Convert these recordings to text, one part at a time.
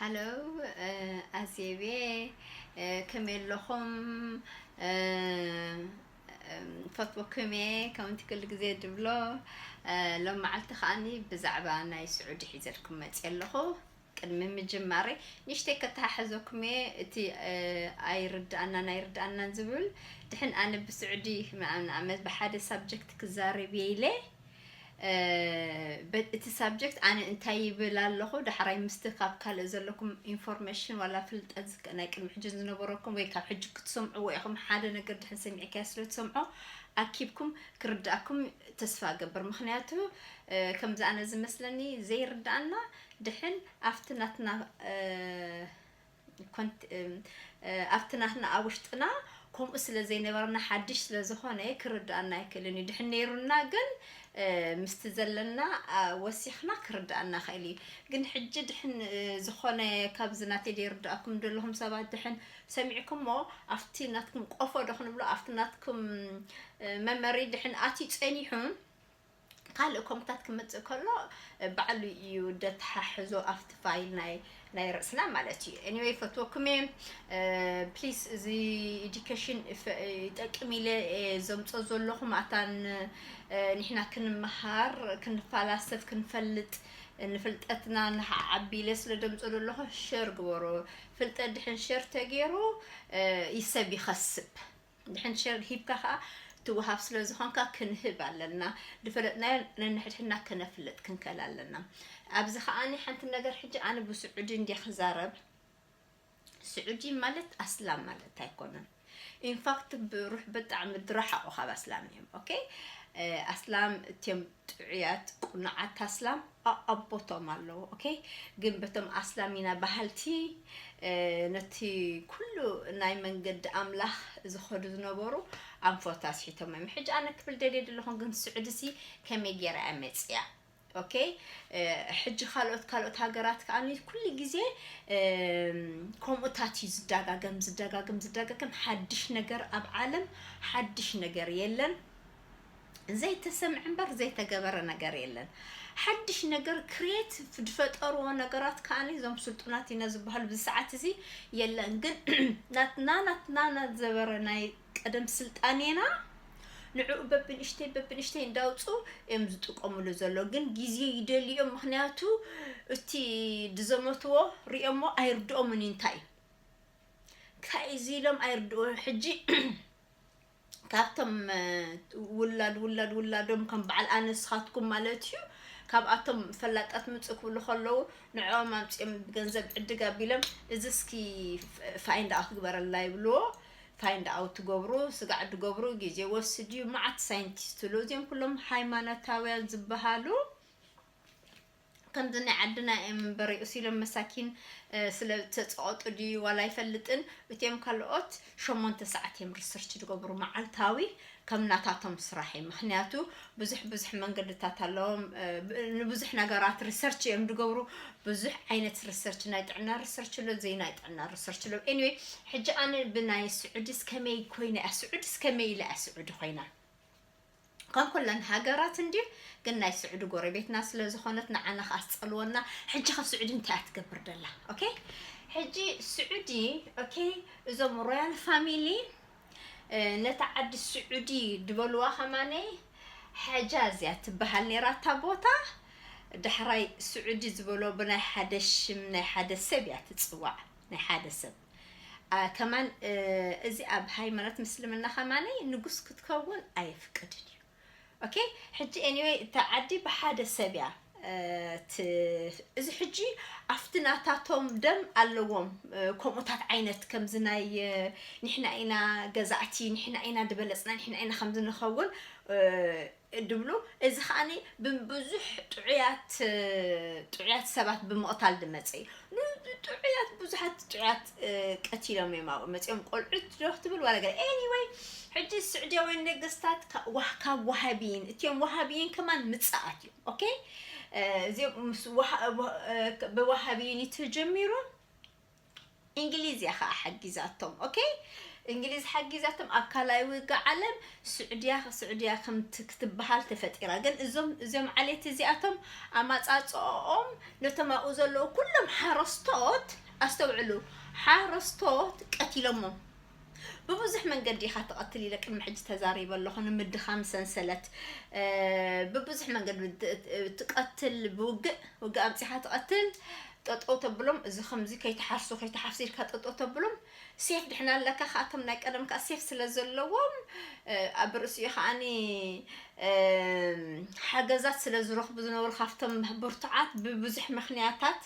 ሃሎ፣ ኣዜብ እየ። ከመይ ኣለኹም? ፈትወኩም እየ። ከምቲ ኩሉ ግዜ ድብሎ፣ ሎም መዓልቲ ከዓኒ ብዛዕባ ናይ ስዑዲ ሒዘልኩም መፅእ ኣለኹ። ቅድሚ ምጅማረይ ንእሽተይ ከተሓሕዘኩም እየ። እቲ ኣይርድኣናን ኣይርድኣናን ዝብል፣ ድሕን ኣነ ብስዑዲ ንኣመት ብሓደ ሳብጀክት ክዛረብ እየ ኢለ፣ እቲ ሳብጀክት ኣነ እንታይ ይብል ኣለኹ፣ ዳሕራይ ምስቲ ካብ ካልእ ዘለኩም ኢንፎርሜሽን ዋላ ፍልጠት፣ ናይ ቅድሚ ሕጂ ዝነበረኩም ወይ ካብ ሕጂ ክትሰምዕዎ ኢኹም። ሓደ ነገር ድሕን ሰሚዕካዮ ስለ ትሰምዖ ኣኪብኩም ክርድኣኩም ተስፋ እገብር። ምኽንያቱ ከምዚ ኣነ ዝመስለኒ ዘይርድኣና ድሕን ኣብቲ ናትና ኮንት ኣብቲ ናትና ኣብ ውሽጥና ከምኡ ስለ ዘይነበረና ሓድሽ ስለ ዝኾነ ክርድኣና ኣይክእልን እዩ። ድሕን ነይሩና ግን ምስቲ ዘለና ወሲኽና ክርድኣና ክእል እዩ። ግን ሕጂ ድሕን ዝኾነ ካብዚ ናተይ ዘይርድኣኩም ዘለኹም ሰባት ድሕን ሰሚዕኩሞ ኣብቲ ናትኩም ቆፎ ዶ ክንብሎ ኣብቲ ናትኩም መመሪ ድሕን ኣትዩ ጸኒሑ ካልእ ኮምታት ክመፅእ ከሎ ባዕሉ እዩ ደተሓሕዞ ኣብቲ ፋይል ናይ ናይ ርእስና ማለት እዩ። Anyway ፈትወኩም እየ። ፕሊስ እዚ ኤዱኬሽን ይጠቅም ኢለ ዘምፆ ዘለኹ ማእታን ንሕና ክንመሃር ክንፈላሰፍ ክንፈልጥ ንፍልጠትና ንዓቢ ኢለ ስለ ደምፆ ዘለኹ ሸር ግበሩ። ፍልጠት ድሕን ሸር ተገይሩ ይሰብ ይኸስብ። ድሕን ሸር ሂብካ ከዓ ትወሃብ ስለ ዝኾንካ ክንህብ ኣለና። ዝፈለጥናዮ ነንሕድሕድና ከነፍልጥ ክንከል ኣለና። ኣብዚ ከዓኒ ሓንቲ ነገር ሕጂ ኣነ ብስዑዲ እንድየ ክዛረብ። ስዑዲ ማለት ኣስላም ማለት ኣይኮነን። ኢንፋክት ብሩሕ ብጣዕሚ ድራሓቑ ካብ ኣስላም እዮም። ኦኬ ኣስላም እትዮም ጥዑያት ቁኑዓት ኣስላም ኣቦቶም ኣለዉ። ኦኬ ግን በቶም ኣስላም ኢና በሃልቲ ነቲ ኩሉ ናይ መንገዲ ኣምላኽ ዝኸዱ ዝነበሩ ኣንፈት ኣስሒቶም እዮም። ሕጂ ኣነ ክብል ደልየ ዘለኹም ግን ስዑድሲ ከመይ ገይራ እያ መፅያ? ኦኬ ሕጂ ካልኦት ካልኦት ሃገራት ከዓ ኩሉ ግዜ ከምኡታት እዩ ዝደጋገም ዝደጋገም ዝደጋገም። ሓድሽ ነገር ኣብ ዓለም ሓድሽ ነገር የለን። ዘይተሰምዐ እምበር ዘይተገበረ ነገር የለን። ሓድሽ ነገር ክሬት ዝፈጠርዎ ነገራት ከዓ እዞም ስልጡናት ኢና ዝበሃሉ ብዚ ሰዓት እዚ የለን። ግን ናትና ናትና ናት ዘበረ ናይ ቀደም ስልጣኔና ንዕኡ በብንእሽተይ በብንእሽተይ እንዳውፁ እዮም ዝጥቀምሉ ዘሎ። ግን ግዜ ይደልዮም። ምክንያቱ እቲ ድዘመትዎ ሪኦሞ ኣይርድኦምን እዩ። እንታይ እንታይ እዚ ኢሎም ኣይርድኦ። ሕጂ ካብቶም ውላድ ውላድ ውላዶም ከም በዓል ኣነ ንስኻትኩም ማለት እዩ። ካብኣቶም ፈላጣት ምፅእ ክብሉ ከለዉ ንዕኦም ኣምፅኦም ብገንዘብ ዕድግ ኣቢሎም እዚ እስኪ ፋይንድ ኣውት ግበረልና ይብልዎ። ፋይንድ ኣውት ትገብሩ ስጋዕ ትገብሩ ግዜ ወስድ እዩ። መዓት ሳይንቲስት ኣሎ። እዚኦም ኩሎም ሃይማኖታውያን ዝበሃሉ ከምዚ ናይ ዓድና እዮም እምበር ይእሲሎም መሳኪን ስለ ተፀቐጡ ድዩ ዋላ ኣይፈልጥን። እቲኦም ካልኦት ሸሞንተ ሰዓት እዮም ሪሰርች ዝገብሩ መዓልታዊ ከም ናታቶም ስራሕ እዩ። ምክንያቱ ብዙሕ ብዙሕ መንገድታት ኣለዎም። ንብዙሕ ነገራት ሪሰርች እዮም ዝገብሩ። ብዙሕ ዓይነት ሪሰርች ናይ ጥዕና ሪሰርች ኣሎ፣ ዘይ ናይ ጥዕና ሪሰርች ኣሎ። Anyway ሕጂ ኣነ ብናይ ስዑዲስ ከመይ ኮይነ እያ ስዑዲስ ከመይ ኢለ እያ ስዑዲ ኮይና ከም ኩለን ሃገራት እንድዩ ግን ናይ ስዑዲ ጎረቤትና ስለ ዝኾነት ንዓና ከኣ ትጸልወና። ሕጂ ካብ ስዑዲ እንታይ እያ ትገብር ደላ? ኦኬ ሕጂ ስዑዲ ኦኬ እዞም ሮያል ፋሚሊ ነታ ዓዲ ስዑዲ ዝበልዋ ከማነይ ሓጃዝ እያ ትበሃል ነይራ እታ ቦታ። ዳሕራይ ስዑዲ ዝበሎ ብናይ ሓደ ሽም ናይ ሓደ ሰብ እያ ትጽዋዕ፣ ናይ ሓደ ሰብ። ከማን እዚ ኣብ ሃይማኖት ምስልምና ከማነይ ንጉስ ክትከውን ኣየፍቅድን እዩ። ኦኬ ሕጂ anyway እታ ዓዲ ብሓደ ሰብ እያ። እዚ ሕጂ ኣብቲ ናታቶም ደም ኣለዎም። ከምኡታት ዓይነት ከምዚ ናይ ንሕና ኢና ገዛእቲ ንሕና ኢና ዝበለፅና ንሕና ኢና ከምዚ ንኸውን ድብሉ። እዚ ከዓኒ ብብዙሕ ጥዑያት ጥዑያት ሰባት ብምቕታል ዝመፀ እዩ። ጥዑያት ብዙሓት ጥዑያት ቀቲሎም እዮም ኣብኡ መፂኦም ቆልዑት ዶ ክትብል ዋላ ገለ anyway ሕጂ ስዑድያውያን ነገስታት ካብ ዋሃብይን እትዮም ዋሃብይን ከማን ምፅኣት እዮም። ኦኬ እዚኦም ምስ ብዋሃብይን እዩ ተጀሚሩ። እንግሊዝ እያ ከዓ ሓጊዛቶም። ኦኬ እንግሊዝ ሓጊዛቶም ኣብ ካልኣይ ውግእ ዓለም ስዑድያ ስዑድያ ከም ት- ክትበሃል ተፈጢራ። ግን እዞም እዚኦም ዓሌት እዚኣቶም ኣማፃፅኦም ነቶም ኣብኡ ዘለዉ ኩሎም ሓረስቶት፣ ኣስተውዕሉ፣ ሓረስቶት ቀቲሎሞም። ብብዙሕ መንገዲ ኢኻ ትቐትል ኢለ ቅድሚ ሕጂ ተዛሪበ ኣለኹ። ንምድኻም ሰንሰለት ብብዙሕ መንገዲ ትቐትል፣ ብውግእ ውግእ ኣምፂኻ ትቐትል። ጠጠው ተብሎም፣ እዚ ከምዚ ከይትሓርሱ ከይትሓፍሱ ኢልካ ጠጠው ተብሎም። ሴፍ ድሕና ኣለካ ከኣቶም ናይ ቀደም ከኣ ሴፍ ስለ ዘለዎም ኣብ ርእሲኡ ከኣኒ ሓገዛት ስለ ዝረኽቡ ዝነበሩ ካብቶም ብርቱዓት ብብዙሕ ምኽንያታት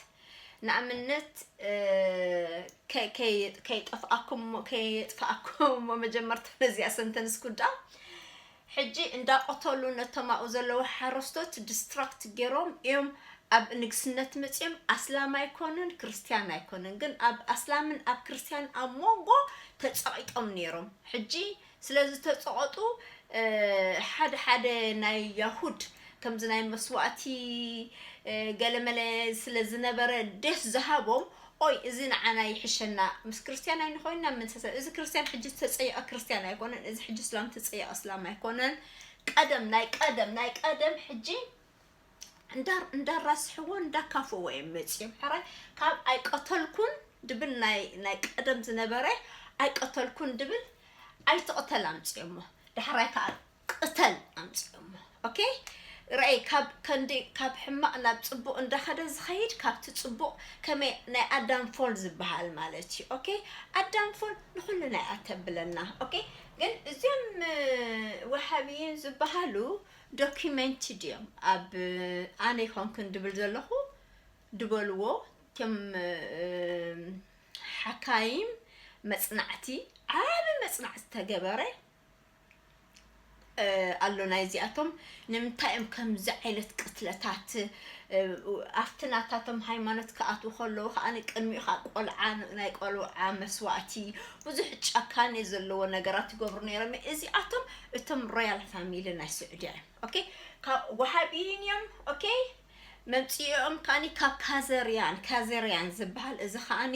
ንኣብነት ከይጠፍኣኩም ከየጥፍኣኩም እሞ መጀመርታ ነዚኣ ሰንተንስ ኩዳ ሕጂ እንዳቆተሉ ነቶም ኣብኡ ዘለዉ ሓረስቶት ዲስትራክት ገይሮም እዮም ኣብ ንግስነት መፅዮም። ኣስላም ኣይኮነን ክርስትያን ኣይኮነን፣ ግን ኣብ ኣስላምን ኣብ ክርስትያን ኣብ መንጎ ተፀቂጦም ነይሮም። ሕጂ ስለ ዝተፀቐጡ ሓደ ሓደ ናይ ያሁድ ከምዚ ናይ መስዋእቲ ገለመለ ስለ ዝነበረ ደስ ዝሃቦም፣ ኦይ እዚ ንዓና ይሕሸና፣ ምስ ክርስትያን ኣይንኮይንና መንሰሰ፣ እዚ ክርስትያን ሕጂ ዝተፀየቐ ክርስትያን ኣይኮነን፣ እዚ ሕጂ እስላም ዝተፀየቐ እስላም ኣይኮነን። ቀደም ናይ ቀደም ናይ ቀደም ሕጂ እንዳራስሕዎ እንዳካፍዎ እዮም መፅዮም። ሕራይ ካብ ኣይቀተልኩን ድብል ናይ ናይ ቀደም ዝነበረ ኣይቀተልኩን ድብል ኣይትቕተል ኣምፅዮሞ። ዳሕራይ ከዓ ቅተል ኣምፅዮሞ። ኦኬ፣ ረኣይ ካብ ከንዲ ካብ ሕማቕ ናብ ፅቡቕ እንዳኸደ ዝኸይድ ካብቲ ፅቡቕ ከመይ ናይ ኣዳም ፎል ዝበሃል ማለት እዩ። ኦኬ፣ ኣዳም ፎል ንኹሉ ናይ ኣተብለና። ኦኬ፣ ግን እዚኦም ወሃብይን ዝበሃሉ ዶኪመንትድ እዮም። ኣብ ኣነ ይኮንክን ድብል ዘለኹ ድበልዎ ከም ሓካይም መፅናዕቲ ዓቢ መፅናዕቲ ተገበረ ኣሎ። ናይዚኣቶም ንምንታይ እዮም ከምዚ ዓይነት ቅትለታት ኣብቲ ናታቶም ሃይማኖት ክኣትዉ ከለዉ ከዓ ቅድሚኡ ከዓ ቆልዓ ናይ ቆልዓ መስዋእቲ ብዙሕ ጨካኔ ዘለዎ ነገራት ይገብሩ ነይሮም። እዚኣቶም እቶም ሮያል ፋሚሊ ናይ ስዑድያ እዮም። ኦኬ፣ ወሃቢይን እዮም። ኦኬ፣ መምፅኦም ከዓኒ ካብ ካዘርያን ካዘርያን ዝበሃል፣ እዚ ከዓኒ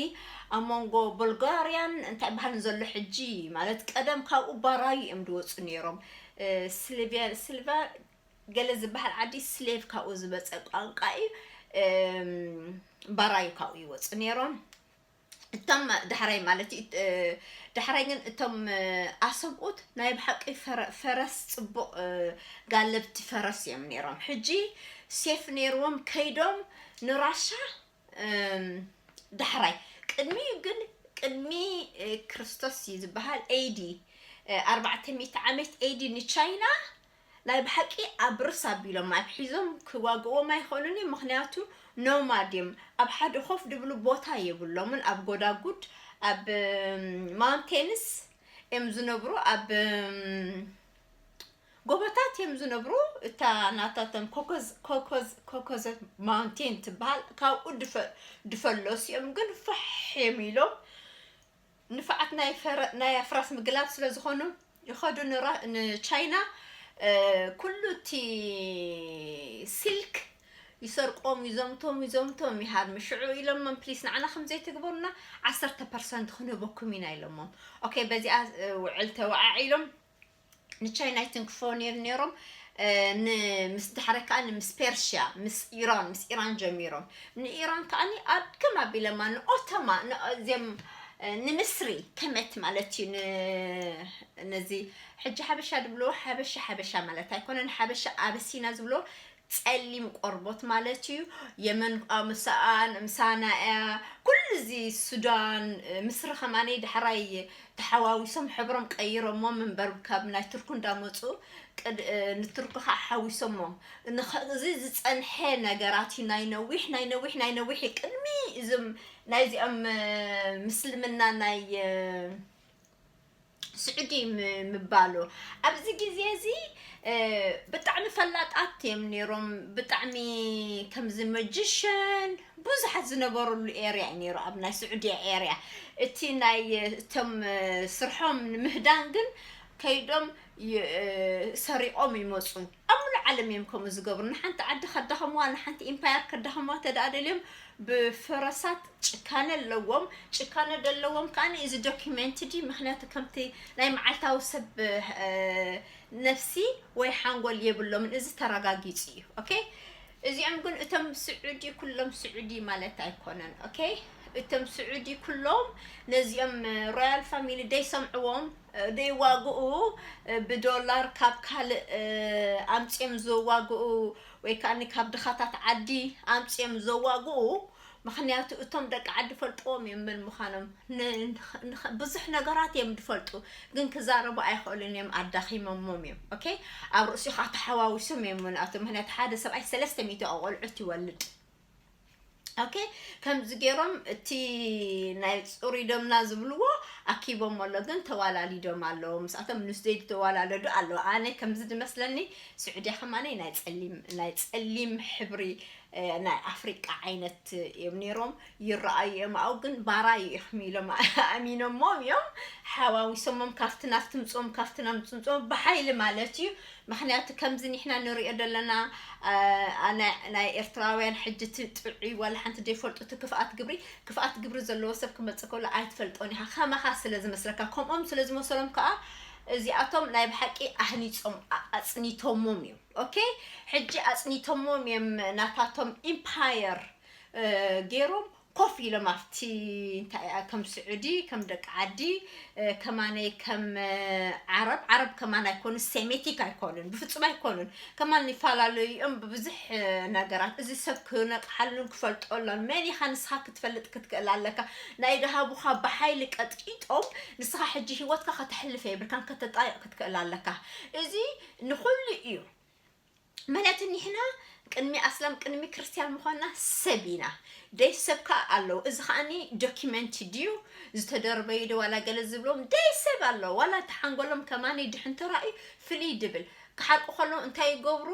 ኣብ መንጎ ቡልጋርያን እንታይ በሃል ዘሎ ሕጂ ማለት ቀደም ካብኡ ባራዩ እዮም ዝወፁ ነይሮም። ስልቪያ ስልቫ ገለ ዝበሃል ዓዲ ስሌቭ ካብኡ ዝመፀ ቋንቋ እዩ። ባራዩ ካብኡ ይወፁ ነይሮም። እቶም ዳሕራይ ማለት እዩ። ዳሕራይ ግን እቶም ኣሰብኡት ናይ ብሓቂ ፈረስ ፅቡቕ ጋለብቲ ፈረስ እዮም ነይሮም። ሕጂ ሴፍ ነይርዎም ከይዶም ንራሻ ዳሕራይ ቅድሚ ግን ቅድሚ ክርስቶስ እዩ ዝበሃል ኤዲ ኣርባዕተ ሚእቲ ዓመት ኤዲ ንቻይና ናይ ብሓቂ ኣብ ርስ ኣቢሎም ኣብ ሒዞም ክዋግእዎም ኣይኽእሉን እዮም። ምክንያቱ ኖማድ እዮም። ኣብ ሓደ ኮፍ ድብሉ ቦታ የብሎምን። ኣብ ጎዳጉድ ኣብ ማውንቴንስ እዮም ዝነብሩ። ኣብ ጎቦታት እዮም ዝነብሩ። እታ ናታቶም ኮኮዝ ኮኮዝ ኮኮዘት ማውንቴን ትበሃል ካብኡ ድፈ- ድፈለሱ እዮም። ግን ፋሕ እዮም ኢሎም ንፍዓት ናይ ፈረ- ናይ ኣፍራስ ምግላብ ስለ ዝኾኑ ይኸዱ ንራ- ንቻይና ኩሉ እቲ ሲልክ ይሰርቆም ይዘምቶም ይዘምቶም ይሃርሙ። ሽዑ ኢሎሞም ፕሊስ ንዓና ከምዘይትግበሩና ዓሰርተ ፐርሰንት ክንህበኩም ኢና ኢሎሞም። ኦኬ በዚኣ ውዕል ተወዓዒሎም ንቻይና ይትንክፎ ነይሩ ነይሮም። ምስ ዳሕረ ከዓ ምስ ፐርሽያ ምስ ኢራን ምስ ኢራን ጀሚሮም ንኢራን ከዓ ኣድክም ኣቢለማ ንኦቶማ እዚም ንምስሪ ከመት ማለት እዩ። ነዚ ሕጂ ሓበሻ ድብሎ ሓበሻ ሓበሻ ማለት ኣይኮነን። ሓበሻ ኣበሲና ዝብሎ ፀሊም ቆርቦት ማለት እዩ። የመን ምሳኣን ምሳና እያ። ኩሉ እዚ ሱዳን ምስሪ ከማነይ ዳሕራይ ተሓዋዊሶም ሕብሮም ቀይሮሞም እምበር ካብ ናይ ቱርኩ እንዳመፁ ንቱርኩ ከዓ ሓዊሶሞም። እዚ ዝፀንሐ ነገራት እዩ። ናይ ነዊሕ ናይ ነዊሕ ናይ ነዊሕ እዩ። ቅድሚ እዞም ናይዚኦም ምስልምና ናይ ስዑዲ ምባሉ ኣብዚ ግዜ እዚ ብጣዕሚ ፈላጣት እዮም ነይሮም። ብጣዕሚ ከምዚ መጅሽን ብዙሓት ዝነበሩሉ ኤርያ እዩ ነይሩ ኣብ ናይ ስዑዲ ኤርያ። እቲ ናይ እቶም ስርሖም ንምህዳን ግን ከይዶም ሰሪቆም ይመፁ። ኣብ ሙሉ ዓለም እዮም ከምኡ ዝገብሩ። ንሓንቲ ዓዲ ከዳኸምዋ ንሓንቲ ኢምፓየር ከዳኸምዋ ተደኣ ደልዮም ብፈረሳት ጭካነ ኣለዎም። ጭካነ ዘለዎም ከኣ እዚ ዶኪመንት ዲ ምክንያቱ ከምቲ ናይ መዓልታዊ ሰብ ነፍሲ ወይ ሓንጎል የብሎምን። እዚ ተረጋጊጹ እዩ። ኦኬ፣ እዚኦም ግን እቶም ስዑዲ ኩሎም ስዑዲ ማለት ኣይኮነን። ኦኬ፣ እቶም ስዑዲ ኩሎም ነዚኦም ሮያል ፋሚሊ ደይሰምዕዎም፣ ደይዋግኡ፣ ብዶላር ካብ ካልእ ኣምፅኦም ዘዋግኡ ወይ ከዓ ካብ ድኻታት ዓዲ ኣምፅኦም ዘዋግኡ። ምክንያቱ እቶም ደቂ ዓዲ ፈልጥዎም እዮም መን ምዃኖም። ብዙሕ ነገራት እዮም ዝፈልጡ፣ ግን ክዛረቡ ኣይኽእሉን እዮም፣ ኣዳኺሞሞም እዮም። ኦኬ፣ ኣብ ርእሲኻ ተሓዋዊሶም እዮም ንኣቶም። ምክንያቱ ሓደ ሰብኣይ ሰለስተ ሚእቲ ኣቆልዑት ይወልድ። ኦኬ፣ ከምዚ ገይሮም እቲ ናይ ፅሩይ ደምና ዝብልዎ ኣኪቦም ኣሎ፣ ግን ተዋላሊዶም ኣለዉ። ምስኣቶም ምስ ዘይተዋላለዱ ኣለዉ። ኣነ ከምዚ ዝመስለኒ ስዑድያ ከማነይ ናይ ፀሊም ናይ ፀሊም ሕብሪ ናይ ኣፍሪቃ ዓይነት እዮም ነይሮም ይረኣዩ እዮም። ኣብኡ ግን ባራዩ ኢኹም ኢሎም ኣእሚኖሞም እዮም። ሓዋዊሶሞም ካብቲ ናብቲ ምፅኦም ካብቲ ናብ ምፅምፅኦም ብሓይሊ ማለት እዩ። ምክንያቱ ከምዚ ንሕና ንሪኦ ዘለና ናይ ኤርትራውያን ሕጂ እቲ ጥዑይ ዋላ ሓንቲ ዘይፈልጡ እቲ ክፍኣት ግብሪ ክፍኣት ግብሪ ዘለዎ ሰብ ክመፅእ ከሎ ኣይትፈልጦን ኢኻ። ከማኻ ስለ ዝመስለካ ከምኦም ስለ ዝመሰሎም ከዓ እዚኣቶም ናይ ብሓቂ ኣህኒፆም ኣፅኒቶሞም እዮም። ኦኬ፣ ሕጂ ኣፅኒቶሞም እዮም ናታቶም ኢምፓየር ገይሮም ኮፍ ኢሎም ኣብቲ እንታይ ከም ስዑዲ ከም ደቂ ዓዲ ከማነይ ከም ዓረብ ዓረብ ከማን ኣይኮኑ ሴሜቲክ ኣይኮኑን ብፍፁም ኣይኮኑን። ከማን ይፈላለዩ እዮም ብብዙሕ ነገራት። እዚ ሰብ ክነቕሓሉን ክፈልጠሎን መን ኢኻ ንስኻ ክትፈልጥ ክትክእል ኣለካ። ናይ ደሃቡኻ ብሓይሊ ቀጥቂጦም ንስኻ ሕጂ ህይወትካ ከተሕልፍ የብልካን ከተጣይቕ ክትክእል ኣለካ። እዚ ንኹሉ እዩ። ማለት ንሕና ቅድሚ ኣስላም ቅድሚ ክርስትያን ምዃንና ሰብ ኢና። ደይ ሰብ ከኣ ኣለዉ። እዚ ከኣኒ ዶኪመንት ድዩ ዝተደርበዩ ዶ ዋላ ገለ ዝብሎም ደይ ሰብ ኣለዉ። ዋላ ተሓንጎሎም ከማኒ ድሕን ተራእዩ ፍልይ ድብል ክሓርቁ ከለዉ እንታይ ይገብሩ?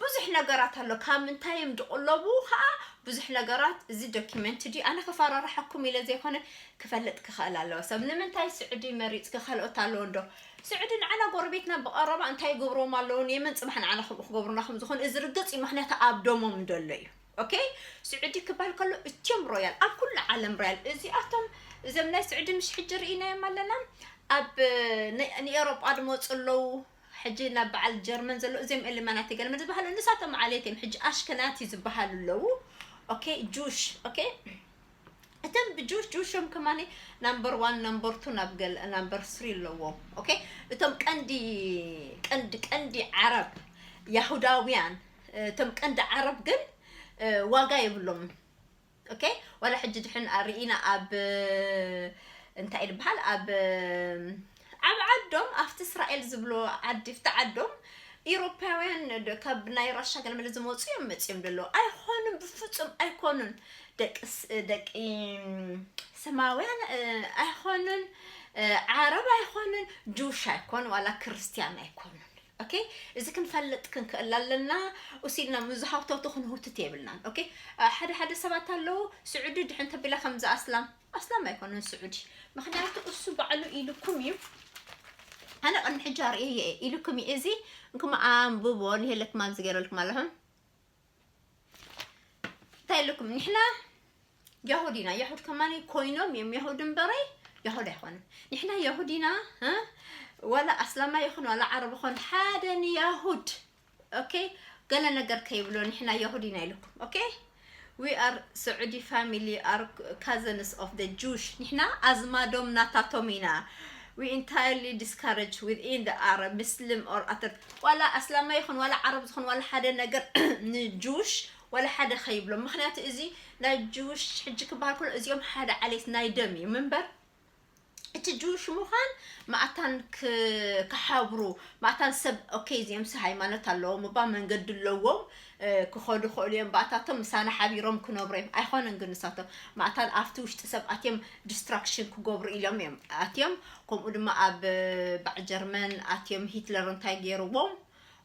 ብዙሕ ነገራት ኣሎ። ካብ ምንታይ እዮም ድቕለቡ ከኣ ብዙሕ ነገራት እዚ ዶኪመንት ድዩ ኣነ ከፈራርሐኩም ኢለ ዘይኮነ ክፈልጥ ክኽእል ኣለዎ። ሰብ ንምንታይ ስዑዲ መሪጽኪ ካልኦት ኣለዎ እንዶ? ስዑዲ ንዓና ጎረቤትና ብቐረባ እንታይ ይገብርዎም ኣለዉ ንየመን ጽባሕ ንዓና ከምኡ ክገብሩና ከም ዝኾኑ እዚ ርግጽ እዩ። ምኽንያቱ ኣብ ደሞም እንደሎ እዩ። ኦኬ፣ ስዑዲ ክበሃል ከሎ እትዮም ሮያል ኣብ ኩሉ ዓለም ሮያል እዚኣቶም እዞም ናይ ስዑዲ ምሽ ሕጂ ርኢናዮም ኣለና። ኣብ ንኤሮጳ ድመፁ ኣለዉ። ሕጂ ናብ በዓል ጀርመን ዘሎ እዚኦም ኤልማናት ገለ ዝበሃሉ ንሳቶም ዓሌት እዮም። ሕጂ ኣሽከናቲ ዝበሃሉ ኣለዉ። ኦኬ፣ ጁሽ። ኦኬ፣ እቶም ብጁሽ ጁሾም ከማኒ ናምበር ዋን ናምበር ቱ ናብ ገል ናምበር ስሪ ኣለዎም። ኦኬ፣ እቶም ቀንዲ ቀንዲ ቀንዲ ዓረብ ያሁዳውያን እቶም ቀንዲ ዓረብ ግን ዋጋ የብሎምን። ኦኬ፣ ዋላ ሕጂ ድሕን ኣርኢና ኣብ እንታይ ዝበሃል ኣብ ኣብ ዓዶም ኣብቲ እስራኤል ዝብሎ ዓዲ ፍቲ ዓዶም ኢሮፓውያን ካብ ናይ ራሻ ገለመለ ዝመፁ እዮም መፅዮም ደለዉ ኣይኮኑን፣ ብፍፁም ኣይኮኑን። ደቂ ደቂ ሰማውያን ኣይኮኑን፣ ዓረብ ኣይኮኑን፣ ጁሽ ኣይኮኑ ዋላ ክርስትያን ኣይኮኑን። ኦኬ፣ እዚ ክንፈልጥ ክንክእል ኣለና። ኡሲልና ምዝሃውተቱ ክንሁትት የብልናን። ኦኬ፣ ሓደ ሓደ ሰባት ኣለዉ ስዑዲ ድሕን ተቢላ ከምዚ ኣስላም ኣስላም ኣይኮነን ስዑዲ። ምክንያቱ እሱ ባዕሉ ኢልኩም እዩ። ኣነ ቅድሚ ሕጂ ኣርእየ እየ ኢልኩም እዩ። እዚ እንኩም ኣንብቦ ንሄለኩም ኣብዚ ገይረልኩም ኣለኹም። እንታይ ኢልኩም ንሕና የሁድ ኢና። የሁድ ከማኒ ኮይኖም እዮም የሁድ እምበረይ የሁድ ኣይኮነን። ንሕና የሁድ ኢና። ዋላ ኣስላማ ይኹን ዋላ ዓረብ ይኹን ሓደ ንየሁድ ኦኬ፣ ገለ ነገር ከይብሎ ንሕና የሁድ ኢና ኢልኩም። ኦኬ፣ we are Saudi family are cousins of the Jewish። ንሕና ኣዝማዶም ናታቶም ኢና። We entirely discourage within the Arab Muslim or other ዋላ ኣስላማ ይኹን ዋላ ዓረብ ዝኾን ዋላ ሓደ ነገር ንጁሽ ዋላ ሓደ ከይብሎም። ምክንያቱ እዚ ናይ ጁሽ ሕጂ ክበሃል ከሎ እዚኦም ሓደ ዓሌት ናይ ደም እዩ ምንበር እቲ ጁሽ ምዃን ማእታን ክሓብሩ ማእታን ሰብ ኦኬ እዚኦም ሲ ሃይማኖት ኣለዎም እባ መንገዲ ኣለዎም ክኸዱ ክእሉ እዮም ባእታቶም ምሳና ሓቢሮም ክነብሩ እዮም ኣይኮነን ግን ንሳቶም ማእታን ኣብቲ ውሽጢ ሰብ ኣትዮም ዲስትራክሽን ክገብሩ ኢሎም እዮም ኣትዮም ከምኡ ድማ ኣብ ባዕ ጀርመን ኣትዮም ሂትለር እንታይ ገይርዎም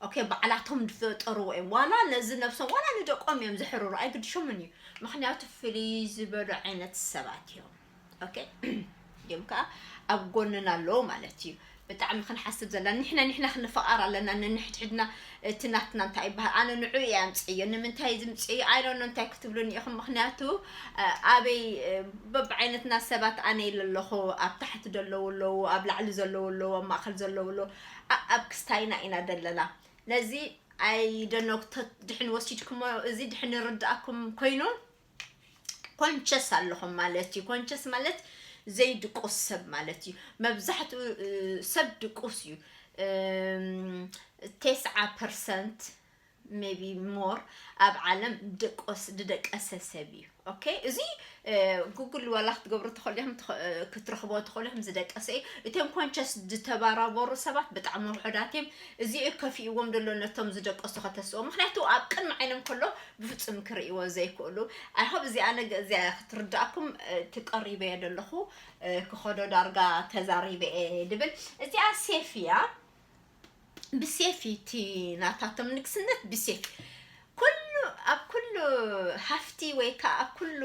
ኦኬ ባዕላቶም ዝፈጠርዎ እዮም ዋላ ነዚ ነብሶም ዋላ ንደቆም እዮም ዘሕርሩ ኣይግድሾምን እዩ ምክንያቱ ፍልይ ዝበሉ ዓይነት ሰባት እዮም ኦኬ እዮም ከዓ ኣብ ጎንና ኣለዉ ማለት እዩ ብጣዕሚ ክንሓስብ ዘለና ንሕና ንሕና ክንፈቓር ኣለና። ንንሕድሕድና እቲ ናትና እንታይ ይበሃል? ኣነ ንዑ እየ ኣምፅእዮ ንምንታይ ዝምፅእዮ ኣይዶኖ እንታይ ክትብሉን ኢኹም። ምክንያቱ ኣበይ በብዓይነትና ሰባት ኣነ ኢለ ኣለኹ። ኣብ ታሕቲ ዘለዉ ኣለዉ፣ ኣብ ላዕሊ ዘለዉ ኣለዉ፣ ኣብ ማእከል ዘለዉ ኣለዉ። ኣብ ክስታይና ኢና ዘለና። ነዚ ኣይደኖ ድሕን ወሲድኩሞ፣ እዚ ድሕን ይርድኣኩም ኮይኑ ኮንቸስ ኣለኹም ማለት እዩ። ኮንቸስ ማለት ዘይድቁስ ሰብ ማለት እዩ። መብዛሕትኡ ሰብ ድቁስ እዩ። ተስዓ ፐርሰንት maybe more ኣብ ዓለም ድቆስ ድደቀሰ ሰብ እዩ። ኦኬ፣ እዚ ጉግል ዋላ ክትገብሩ ትኽእሉ ኢኹም፣ ክትረኽቦ ትኽእሉ ኢኹም። ዝደቀሰ እዩ። እቶም ኮንቸስ ዝተባራበሩ ሰባት ብጣዕሚ ውሑዳት እዮም። እዚ እዩ ከፊእዎም ዘሎ ነቶም ዝደቀሱ ከተስኦ፣ ምክንያቱ ኣብ ቅድሚ ዓይኖም ከሎ ብፍጹም ክርእይዎ ዘይክእሉ። ኣይሆብ እዚኣ ነገ እዚኣ ክትርዳእኩም ትቀሪበ እየ ዘለኹ። ክኸዶ ዳርጋ ተዛሪበ እየ ድብል። እዚኣ ሴፍ እያ። ብሴፍ እቲ ናታቶም ንግስነት ብሴፍ ኩሉ ኣብ ኩሉ ሃፍቲ ወይ ከዓ ኣብ ኩሉ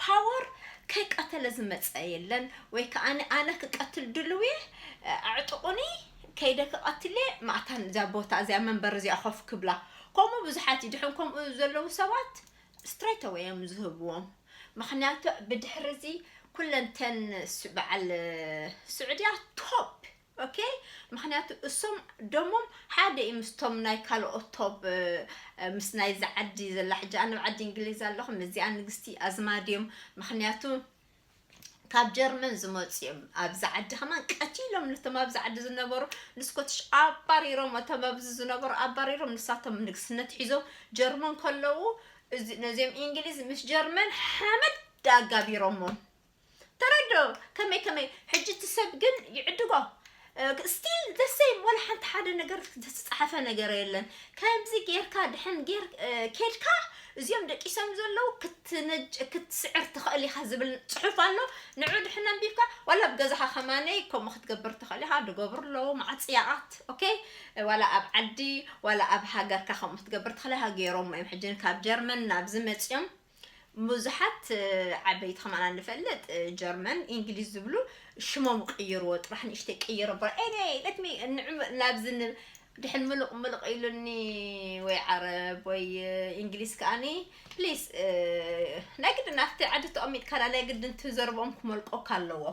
ፓወር ከይቀተለ ዝመፀ የለን። ወይ ከዓ ኣነ ክቀትል ድልው እየ ኣዕጥቁኒ ከይደ ክቀትል እየ ማእታን እዚያ ቦታ እዚያ መንበር እዚኣ ኮፍ ክብላ። ከምኡ ብዙሓት እዩ ድሕን ከምኡ ዘለዉ ሰባት ስትሬት ኣወይ እዮም ዝህብዎም። ምክንያቱ ብድሕሪ እዚ ኩለንተን በዓል ስዑድያ ቶፕ ኦኬ። ምክንያቱ እሶም ደሞም ሓደ እዩ ምስቶም ናይ ካልኦት ቶብ ምስ ናይ ዝዓዲ ዘላ ሕጂ ኣነ ዓዲ እንግሊዝ ኣለኹ ምስዚኣ ንግስቲ ኣዝማድ እዮም። ምክንያቱ ካብ ጀርመን ዝመፁ እዮም። ኣብዚ ዓዲ ከማን ቀቲሎም ነቶም ኣብዚ ዓዲ ዝነበሩ ንስኮትሽ ኣባሪሮም፣ እቶም ኣብዚ ዝነበሩ ኣባሪሮም ንሳቶም ንግስነት ሒዞም ጀርመን ከለዉ ነዚኦም እንግሊዝ ምስ ጀርመን ሓመድ ኣጋቢሮሞም። ተረዶ ከመይ ከመይ ሕጂ እቲ ሰብ ግን ይዕድጎ ስቲል ዘሰይም ወላ ሓንቲ ሓደ ነገር ዝተፃሓፈ ነገር የለን። ከምዚ ጌርካ ድሕን ጌር ኬድካ እዚኦም ደቂሶም ዘለዉ ክትስዕር ትኽእል ኢኻ ዝብል ፅሑፍ ኣሎ። ንዑ ድሕን ኣንቢብካ ዋላ ኣብ ገዛኻ ከማነይ ከምኡ ክትገብር ትኽእል ኢኻ። ድገብሩ ኣለዉ ማዕፅያቓት ኦኬ። ዋላ ኣብ ዓዲ ዋላ ኣብ ሃገርካ ከምኡ ክትገብር ትኽእል ኢኻ። ገይሮሞ እዮም ሕጂ ካብ ጀርመን ናብዚ መፅኦም ብዙሓት ዓበይቲ ከማና ንፈልጥ ጀርመን እንግሊዝ ዝብሉ ሽሞም ቅይርዎ ጥራሕ ንእሽተይ ቅይር በር ኤኒወይ ለት ሚ ንዑ ናብዚ ድሕን ምሉቕ ምሉቕ ኢሉኒ ወይ ዓረብ ወይ እንግሊዝ ከኣኒ ፕሊስ ናይ ግድን ኣብቲ ዓዲ ተቐሚጥካ ናይ ግድን ትዘርቦም ክመልቆካ ኣለዎ።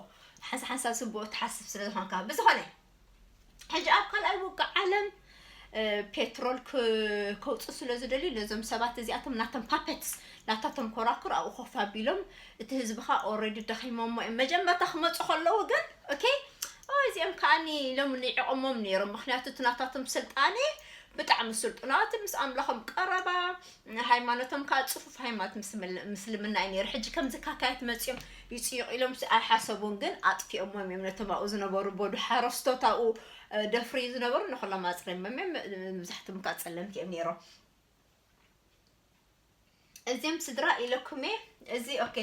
ሓንሳ ሓንሳ ስቡእ ትሓስብ ስለ ዝኾንካ ብዝኾነ ሕጂ ኣብ ካልኣይ ውግእ ዓለም ፔትሮል ከውፅኡ ስለ ዝደልዩ ነዞም ሰባት እዚኣቶም ናቶም ፓፐትስ ናታቶም ኮራኩር ኣብኡ ኮፍ ኣቢሎም እቲ ህዝብኻ ኦረዲ ደኺሞሞ እዮም መጀመርታ ክመፁ ከለዉ ግን ኦኬ እዚኦም ከዓኒ ኢሎም ንዒቆሞም ነይሮም። ምክንያቱ እቲ ናታቶም ስልጣኔ ብጣዕሚ ስልጡናት ምስ ኣምላኾም ቀረባ ሃይማኖቶም ከዓ ፅፉፍ ሃይማኖት ምስልምና እዩ ነይሩ። ሕጂ ከምዚ ካካየት መፂኦም ይፅይቑ ኢሎም ኣይሓሰቡን ግን ኣጥፊኦሞም እዮም ነቶም ኣብኡ ዝነበሩ በዱ ሓረስቶት ኣብኡ ደፍሪ ዝነበሩ ንኩሎም ኣፅሪሞም እዮም። መብዛሕትኦም ከዓ ፀለምቲ እዮም ነይሮም። እዚም ስድራ ኢለኩም እየ። እዚ ኦኬ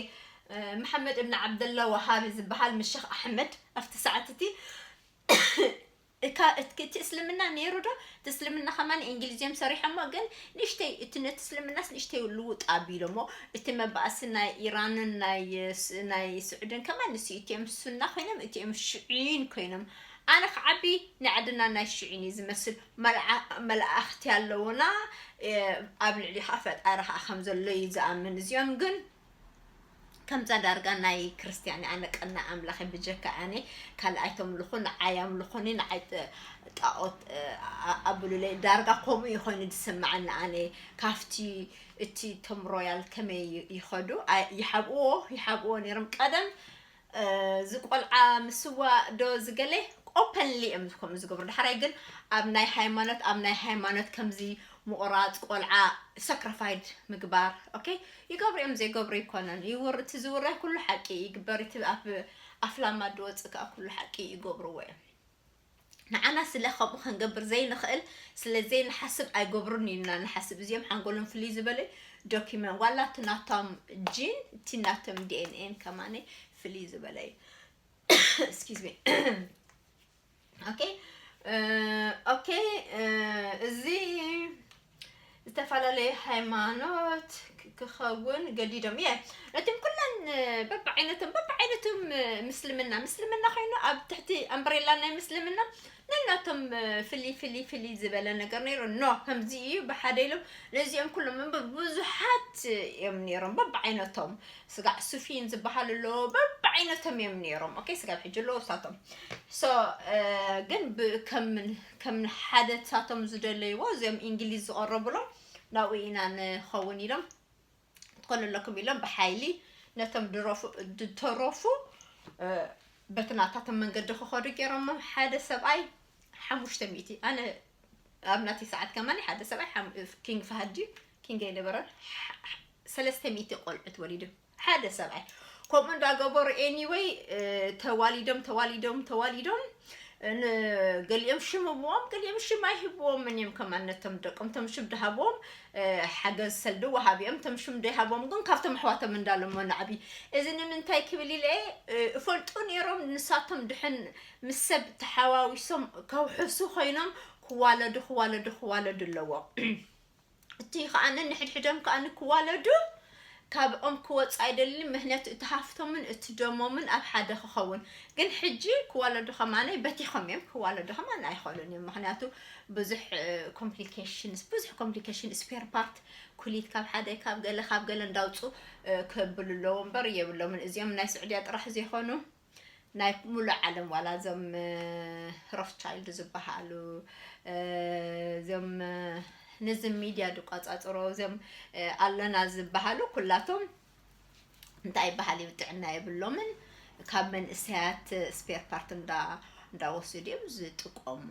መሐመድ እብን ዓብደላ ወሃቢ ዝበሃል ምስ ሸኽ ኣሕመድ ኣብቲ ሰዓት እቲ እካ እቲ እስልምና ነይሩ ዶ? እቲ እስልምና ከማን እንግሊዝዮም ሰሪሖሞ ግን ንእሽተይ እቲ ነቲ እስልምናስ ንእሽተይ ልውጥ ኣቢሎሞ። እቲ መባእሲ ናይ ኢራንን ናይ ስዑድን ከማን ንስ እቲኦም ሱና ኮይኖም እቲኦም ሽዒን ኮይኖም። ኣነ ክዓቢ ናይ ዓድና ናይ ሽዒን እዩ ዝመስል። መላእኽቲ ኣለውና ኣብ ልዕሊ ከዓ ፈጣሪ ከዓ ከም ዘሎ እዩ ዝኣምን። እዚኦም ግን ከምዛ ዳርጋ ናይ ክርስትያን ኣነ ቀና ኣምላኸ ብጀካ ኣነ ካልኣይ ተምልኹ ንዓይ ኣምልኹኒ ንዓይ ጣኦት ኣብሉለይ ዳርጋ ከምኡ ይኾይኑ ዝስምዓኒ ኣነ ካብቲ እቲ ቶም ሮያል ከመይ ይኸዱ ይሓብእዎ ይሓብእዎ ነይሮም ቀደም ዝቆልዓ ምስዋ ዶ ዝገለ ኦፐንሊ እዮም ከምኡ ዝገብሩ። ዳሕራይ ግን ኣብ ናይ ሃይማኖት ኣብ ናይ ሃይማኖት ከምዚ ምቑራፅ ቆልዓ ሰክሪፋይድ ምግባር ኦኬ ይገብሩ እዮም ዘይገብሩ ይኮነን ይውር እቲ ዝውረ ኩሉ ሓቂ ይግበር እቲ ኣብ ኣፍላማ ድወፅእ ከዓ ኩሉ ሓቂ ይገብርዎ እዮም። ንዓና ስለ ከምኡ ክንገብር ዘይንኽእል ስለ ዘይንሓስብ ኣይገብሩን ኢልና ንሓስብ። እዚኦም ሓንጎሎም ፍልይ ዝበለ ዶኪመንት ዋላ እቲ ናቶም ጂን እቲ ናቶም ዲኤንኤን ከማነ ፍልይ ዝበለ እዩ። Excuse me okay okay እዚ ዝተፈላለየ ሃይማኖት ክኸውን ገዲዶም እየ ነቲም ኩለን በብዓይነቶም በብዓይነት እቶም ምስልምና ምስልምና ኮይኑ ኣብ ትሕቲ ኣምብሬላ ናይ ምስልምና ነናቶም ፍሊ ፍሊ ፍሊ ዝበለ ነገር ነይሩ። ኖ ከምዚ እዩ ብሓደ ኢሎም ነዚኦም ኩሎም እምበር ብዙሓት እዮም ነይሮም። በብዓይነቶም ስጋዕ ሱፊን ዝበሃል ኣሎ፣ በብዓይነቶም እዮም ነይሮም። ኦኬ፣ ስጋብ ሕጂ ኣለዉ እሳቶም። ሶ ግን ብ- ከም ከም ሓደ ሳቶም ዝደለይዎ እዚኦም እንግሊዝ ዝቐረብሎም ናብኡ ኢና ንኸውን ኢሎም ትኾኑ ኣለኩም ኢሎም ብሓይሊ ነቶም ድረፉ ድተረፉ በቲ ናታቶም መንገዲ ክኸዱ ገይሮሞ። ሓደ ሰብኣይ ሓሙሽተ ሚእቲ ኣነ ኣብ ናተይ ሰዓት ከማኒ ሓደ ሰብኣይ ኪንግ ፋሃድ ድዩ ኪንግ ኣይነበረን ሰለስተ ሚእቲ ቆልዑት ወሊዱ ሓደ ሰብኣይ ከምኡ እንዳገበሩ anyway ተዋሊዶም ተዋሊዶም ተዋሊዶም ገሊኦም ሽም ህብዎም ገሊኦም ሽም ኣይህብዎም ምን እዮም ከማን ነቶም ደቆም ቶም ሽም ድሃብዎም ሓገዝ ሰልዲ ወሃቢኦም ቶም ሽም ደይሃብዎም ግን ካብቶም ኣሕዋቶም እንዳለሞ ናዕቢ እዚ ንምንታይ ክብል ኢለ እፈልጡ ነይሮም ንሳቶም ድሕን ምስ ሰብ ተሓዋዊሶም ከውሕሱ ኮይኖም ክዋለዱ ክዋለዱ ክዋለዱ ኣለዎም እቲ ከዓነ ንሕድሕዶም ከዓነ ክዋለዱ ካብኦም ክወፅ ኣይደልን ምክንያቱ እቲ ሃፍቶምን እቲ ደሞምን ኣብ ሓደ ክኸውን ግን ሕጂ ክዋለዱ ከማነይ በቲኾም እዮም ክዋለዱ ከማን ኣይኸሉን እዮም ምክንያቱ ብዙሕ complications ብዙሕ complication spare part ኩሊት ካብ ሓደ ካብ ገለ ካብ ገለ እንዳውፁ ክብሉ ኣለዎ እምበር የብሎምን እዚኦም ናይ ስዑድያ ጥራሕ ዘይኮኑ ናይ ሙሉእ ዓለም ዋላ እዞም ሮፍቻይልድ ዝበሃሉ እዞም ነዚ ሚድያ ዝቆፃፅሮ እዞም ኣለና ዝበሃሉ ኩላቶም እንታይ ይበሃል እዩ ጥዕና የብሎምን ካብ መንእሰያት spare part እንዳወሰዱ እዮም ዝጥቀሙ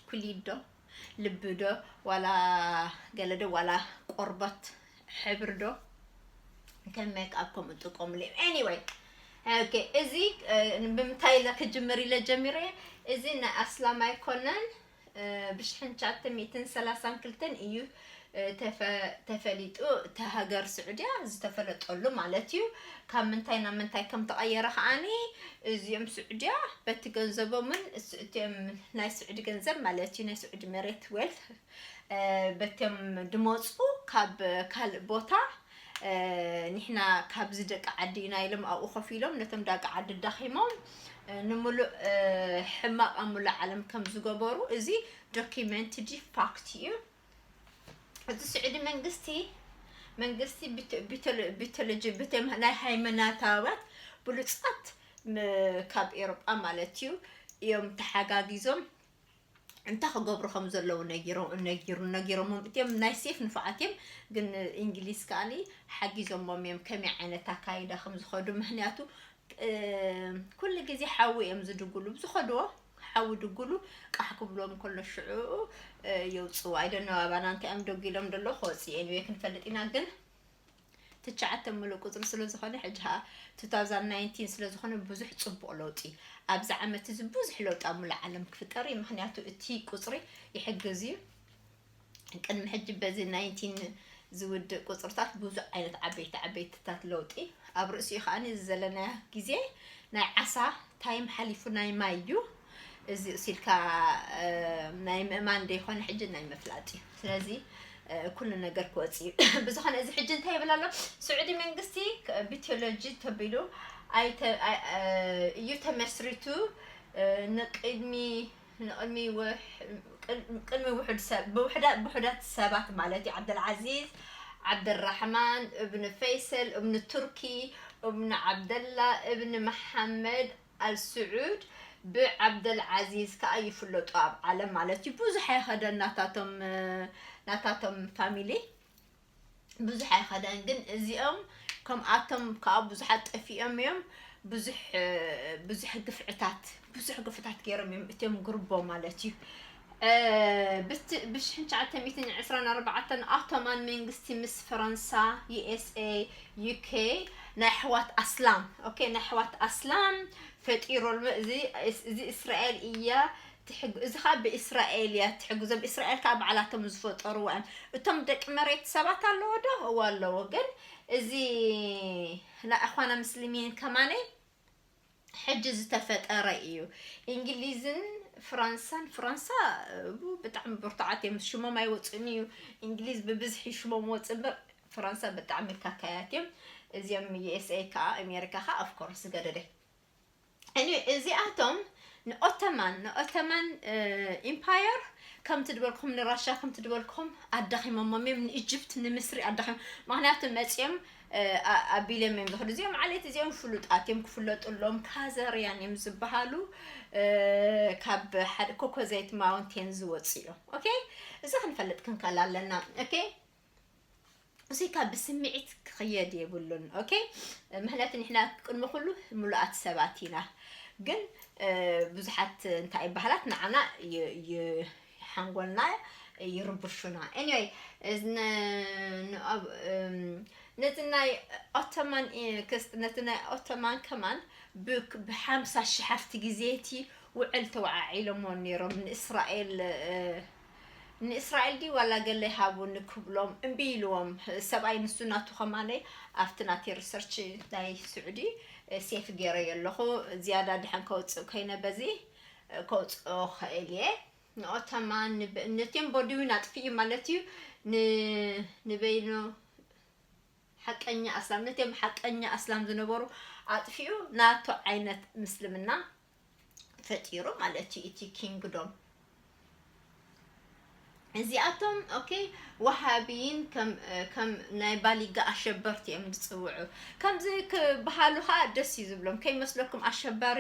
ኩሊት ዶ ልቢ ዶ ዋላ ገለ ዶ ዋላ ቆርበት ሕብሪ ዶ ከም make up ከምኡ ጥቀሙሉ እዮም anyway okay እዚ ብምንታይ ኢለ ክጅምር ኢለ ጀሚረ እዚ ናይ ኣስላም ኣይኮነን ብሽሕን ትሽዓተ ሚእትን ሰላሳን ክልተን እዩ ተፈሊጡ እቲ ሃገር ስዑድያ ዝተፈለጠሉ ማለት እዩ ካብ ምንታይ ናብ ምንታይ ከም ተቐየረ ከዓኒ እዚኦም ስዑድያ በቲ ገንዘቦምን እቲኦም ናይ ስዑዲ ገንዘብ ማለት እዩ ናይ ስዑዲ መሬት wealth በቶም ድመፁ ካብ ካልእ ቦታ ንሕና ካብዚ ደቂ ዓዲ ኢና ኢሎም ኣብኡ ኮፍ ኢሎም ነቶም ደቂ ዓዲ ዳኺሞም ንምሉእ ሕማቕ ኣብ ሙሉእ ዓለም ከም ዝገበሩ እዚ documented fact እዩ። እቲ ስዑዲ መንግስቲ መንግስቲ ቢቶሎጂ ናይ ሃይመናታባት ብሉፃት ካብ ኤሮጳ ማለት እዩ እዮም ተሓጋጊዞም እንታይ ክገብሩ ከም ዘለዉ ነጊሮም ነጊሩ ነጊሮሞም እትዮም ናይ ሴፍ ንፉዓት እዮም ግን እንግሊዝ ከኣኒ ሓጊዞሞም እዮም ከመይ ዓይነት ኣካይዳ ከም ዝኸዱ ምክንያቱ ኩሉ ግዜ ሓዊ እዮም ዝድጉሉ ብዝኸድዎ ሓዊ ድጉሉ ቃሕ ክብሎም ከሎ ሽዑ የውፅዎ ኣይደነው ኣባና እንታይ እዮም ደጉሎም ደሎ ክወፅእ anyway ክንፈልጥ ኢና ግን ትሽዓተ ምሉእ ቁፅሪ ስለዝኾነ ሕጂ ከዓ two thousand nineteen ስለዝኾነ ብዙሕ ፅቡቕ ለውጢ ኣብዚ ዓመት እዚ ብዙሕ ለውጢ ኣብ ሙሉእ ዓለም ክፍጠር እዩ ምክንያቱ እቲ ቁፅሪ ይሕግዝ እዩ ቅድሚ ሕጂ በዚ nineteen ዝውድእ ቁፅርታት ብዙሕ ዓይነት ዓበይቲ ዓበይትታት ለውጢ ኣብ ርእሲኡ ከዓ እዚ ዘለናዮ ግዜ ናይ ዓሳ ታይም ሓሊፉ ናይ ማይ እዩ እዚ እሱ ኢልካ ናይ ምእማን ዘይኮነ ሕጂ ናይ ምፍላጥ እዩ ስለዚ ኩሉ ነገር ክወፅእ እዩ ብዝኾነ እዚ ሕጂ እንታይ ይብል ኣሎ ስዑዲ መንግስቲ ቢቶሎጂ ተቢሉ እዩ ተመስሪቱ ንቅድሚ ንቅድሚ ቅድሚ ውሑድ ሰብ ብውሑዳት ሰባት ማለት እዩ ዓብደልዓዚዝ ዓብደልራሕማን እብን ፈይሰል እብን ቱርኪ እብን ዓብደላ እብን መሓመድ ኣልስዑድ ብዓብደልዓዚዝ ከዓ ይፍለጡ ኣብ ዓለም ማለት እዩ ብዙሕ ኣይኸደን ናታቶም ናታቶም ፋሚሊ ብዙሕ ኣይኸደን ግን እዚኦም ከምኣቶም ከዓ ብዙሓት ጠፊኦም እዮም ብዙሕ ብዙሕ ግፍዕታት ብዙሕ ግፍታት ገይሮም እዮም እትዮም ግርቦ ማለት እዩ ብሽሕን ትሽዓተ ሚእትን ዕስራን ኣርባዕተን ኣቶማን መንግስቲ ምስ ፈረንሳ USA UK ናይ ኣሕዋት ኣስላም ኦኬ ናይ ኣሕዋት ኣስላም ፈጢሮልመ እዚ እዚ እስራኤል እያ ትሕግ እዚ ከዓ ብእስራኤል እያ ትሕግዞም እስራኤል ከዓ ባዕላቶም ዝፈጠርዋ እዮም እቶም ደቂ መሬት ሰባት ኣለዎ ዶ እዋ ኣለዎ ግን እዚ ናይ ኣኳና ምስልሚን ከማነይ ሕጂ ዝተፈጠረ እዩ እንግሊዝን ፍራንሳን ፍራንሳ ብጣዕሚ ብርቱዓት እዮም ሽሞም ኣይወፅእን እዩ እንግሊዝ ብብዝሒ ሽሞም ወፅ እምበር ፍራንሳ ብጣዕሚ ካካያት እዮም እዚኦም USA ከዓ ኣሜሪካ ከዓ of course ገደደ እዚኣቶም ንኦቶማን ንኦቶማን ኢምፓየር ከምቲ ድበልኩም ንራሻ ከምቲ ድበልኩም ኣዳኺሞሞም እዮም። ንኢጅፕት ንምስሪ ኣዳኺም ምክንያቱ መፅኦም ኣቢሎም እዮም ዝኸዱ። እዚኦም ዓሌት እዚኦም ፍሉጣት እዮም፣ ክፍለጡሎም ካዘርያን እዮም ዝበሃሉ። ካብ ሓደ ኮኮዘይት ማውንቴን ዝወፁ እዮም። ኦኬ፣ እዚ ክንፈልጥ ክንከል ኣለና። ኦኬ፣ እዚ ካብ ብስምዒት ክኽየድ የብሉን። ኦኬ፣ ምክንያቱ ንሕና ቅድሚ ኩሉ ምሉኣት ሰባት ኢና። ግን ብዙሓት እንታይ ባህላት ንዓና ሓንጎልና ይርብሹና። Anyway፣ ነቲ ናይ ኦቶማን ነቲ ናይ ኦቶማን ከማን ብሓምሳ ሽሓፍቲ ግዜ እቲ ውዕል ተወዓዒሎሞ ነይሮም ንእስራኤል። ንእስራኤል ድዩ ዋላ ገለ ሃቡኒ ክብሎም እምቢ ኢልዎም። ሰብኣይ ንሱ ናቱ ከማነይ ኣብቲ ናቲ ሪሰርች ናይ ስዑዲ ሴፍ ገይረዮ ኣለኹ። ዝያዳ ድሓን ከውፅእ ኮይነ በዚ ከውፅኦ ኽእል እየ። ንኦተማ ንቲም ቦዲዊን ኣጥፊኡ ማለት እዩ። ንበይኑ ሓቀኛ ኣስላም ነቲም ሓቀኛ ኣስላም ዝነበሩ ኣጥፊኡ ናቱ ዓይነት ምስልምና ፈጢሩ ማለት እዩ። እቲ ኪንግዶም እዚኣቶም ኦኬ ወሃቢን ከም ናይ ባሊጋ ኣሸበርቲ እዮም ዝፅውዑ። ከምዚ ክበሃሉ ከዓ ደስ እዩ ዝብሎም። ከይመስለኩም ኣሸባሪ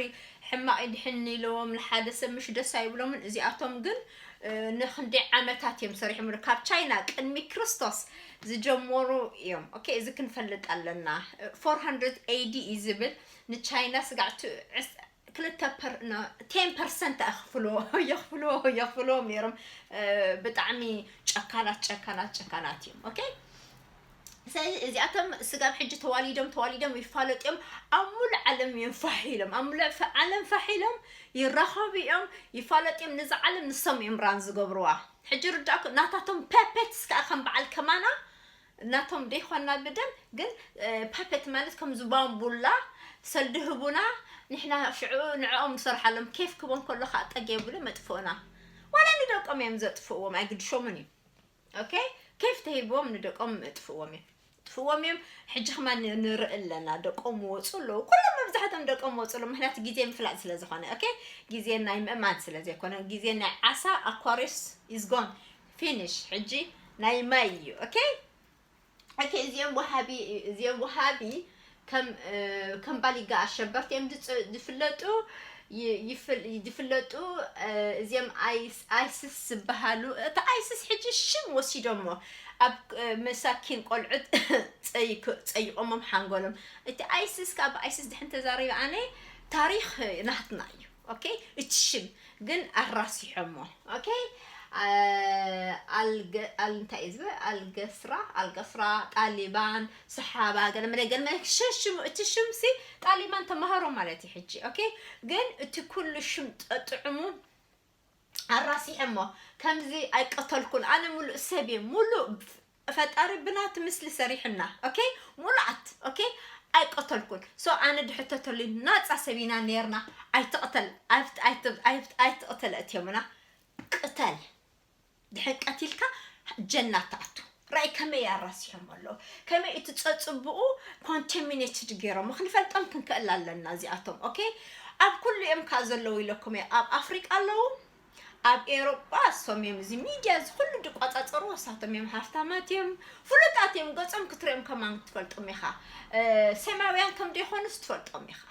ሕማቕ ይድሕን ኢልዎም ንሓደ ሰብ ምሽ ደስ ኣይብሎምን። እዚኣቶም ግን ንክንደይ ዓመታት እዮም ሰሪሖም። ካብ ቻይና ቅድሚ ክርስቶስ ዝጀመሩ እዮም። ኦኬ፣ እዚ ክንፈልጥ ኣለና። ፎር ሃንድረድ ኤዲ እዩ ዝብል ንቻይና ስጋዕ ክልተ ፐር ቴን ፐርሰንት ኣኽፍልዎ የኽፍልዎ የኽፍልዎም ነይሮም። ብጣዕሚ ጨካናት ጨካናት ጨካናት እዮም። ኦኬ፣ ስለዚ እዚኣቶም ስጋብ ሕጂ ተዋሊዶም ተዋሊዶም ይፋለጡ እዮም። ኣብ ሙሉእ ዓለም እዮም ፋሕ ኢሎም፣ ኣብ ሙሉእ ዓለም ፋሕ ኢሎም ይራኸቡ እዮም፣ ይፋለጡ እዮም። ነዚ ዓለም ንሶም እዮም ራን ዝገብርዋ። ሕጂ ርዳእኩ ናታቶም ፐፔትስ ከዓ ከም በዓል ከማና ናቶም ደይኮና ብደም ግን ፓፔት ማለት ከም ዝባምቡላ ሰልዲ ህቡና ንሕና ሽዑ ንዕኦም ንሰርሓሎም ኬፍ ክቦን ከሎ ከዓ ጠግ የብሉ መጥፍኡና። ዋላ ንደቆም እዮም ዘጥፍእዎም ኣይግድሾምን እዩ። ኦኬ፣ ኬፍ ተሂብዎም ንደቆም መጥፍእዎም እዮም። ጥፍዎም እዮም። ሕጂ ከማ ንርኢ ኣለና ደቆም ወፁ ኣለዉ። ኩሎም መብዛሕቶም ደቆም ወፁ ኣለዉ። ምክንያቱ ግዜ ምፍላጥ ስለ ዝኾነ። ኦኬ፣ ግዜ ናይ ምእማን ስለ ዘይኮነ ግዜ ናይ ዓሳ ኣኳሪስ ኢዝጎን ፊኒሽ። ሕጂ ናይ ማይ እዩ። ኦኬ፣ ኦኬ፣ እዚኦም ወሃቢ እዚኦም ወሃቢ ከም ከም ባሊጋ ኣሸበርቲ እዮም ዝፍለጡ። ዝፍለጡ እዚኦም ኣይስስ ዝበሃሉ። እቲ ኣይስስ ሕጂ ሽም ወሲዶሞ ኣብ መሳኪን ቆልዑት ፀይቆሞም ሓንጎሎም። እቲ ኣይስስ ካብ ኣይስስ ድሕን ተዛሪበ ኣነ ታሪክ ናትና እዩ። ኦኬ፣ እቲ ሽም ግን ኣራሲሖሞ። ኦኬ፣ እንታይ እዩ ዝብል ኣልገስራ ኣልገስራ ጣሊባን ሰሓባ ገለመለ ገለመለ ሸሽሙ እቲ ሽምሲ ጣሊባን ተማሃሮ ማለት እዩ። ሕጂ ኦኬ፣ ግን እቲ ኩሉ ሽም ጠጥዕሙ ኣራሲሐሞ። ከምዚ ኣይቀተልኩን ኣነ ሙሉእ ሰብ እየ። ሙሉእ ፈጣሪ ብናቱ ምስሊ ሰሪሕና። ኦኬ፣ ሙሉኣት። ኦኬ፣ ኣይቀተልኩን። ሶ ኣነ ድሕተተሉ ናፃ ሰብ ኢና ነርና። ኣይትቕተል ኣይትቕተል እትዮምና። ቅተል ድሕን ቀቲልካ ጀና ትኣቱ። ራይ ከመይ ኣራሲሖም ኣለዉ። ከመይ እቲ ፀፅብኡ ኮንተሚኔትድ ገይሮም ክንፈልጦም ክንክእል ኣለና እዚኣቶም። ኦኬ፣ ኣብ ኩሉ እዮም ከዓ ዘለዉ ኢለኩም እየ። ኣብ ኣፍሪቃ ኣለዉ፣ ኣብ ኤሮጳ እሶም እዮም። እዚ ሚድያ እዚ ኩሉ ዝቆፃፀሩ ወሳቶም እዮም። ሃፍታማት እዮም፣ ፍሉጣት እዮም። ገፆም ክትሪኦም ከማን ትፈልጦም ኢኻ። ሰማያውያን ከም ዘይኮኑስ ትፈልጦም ኢኻ።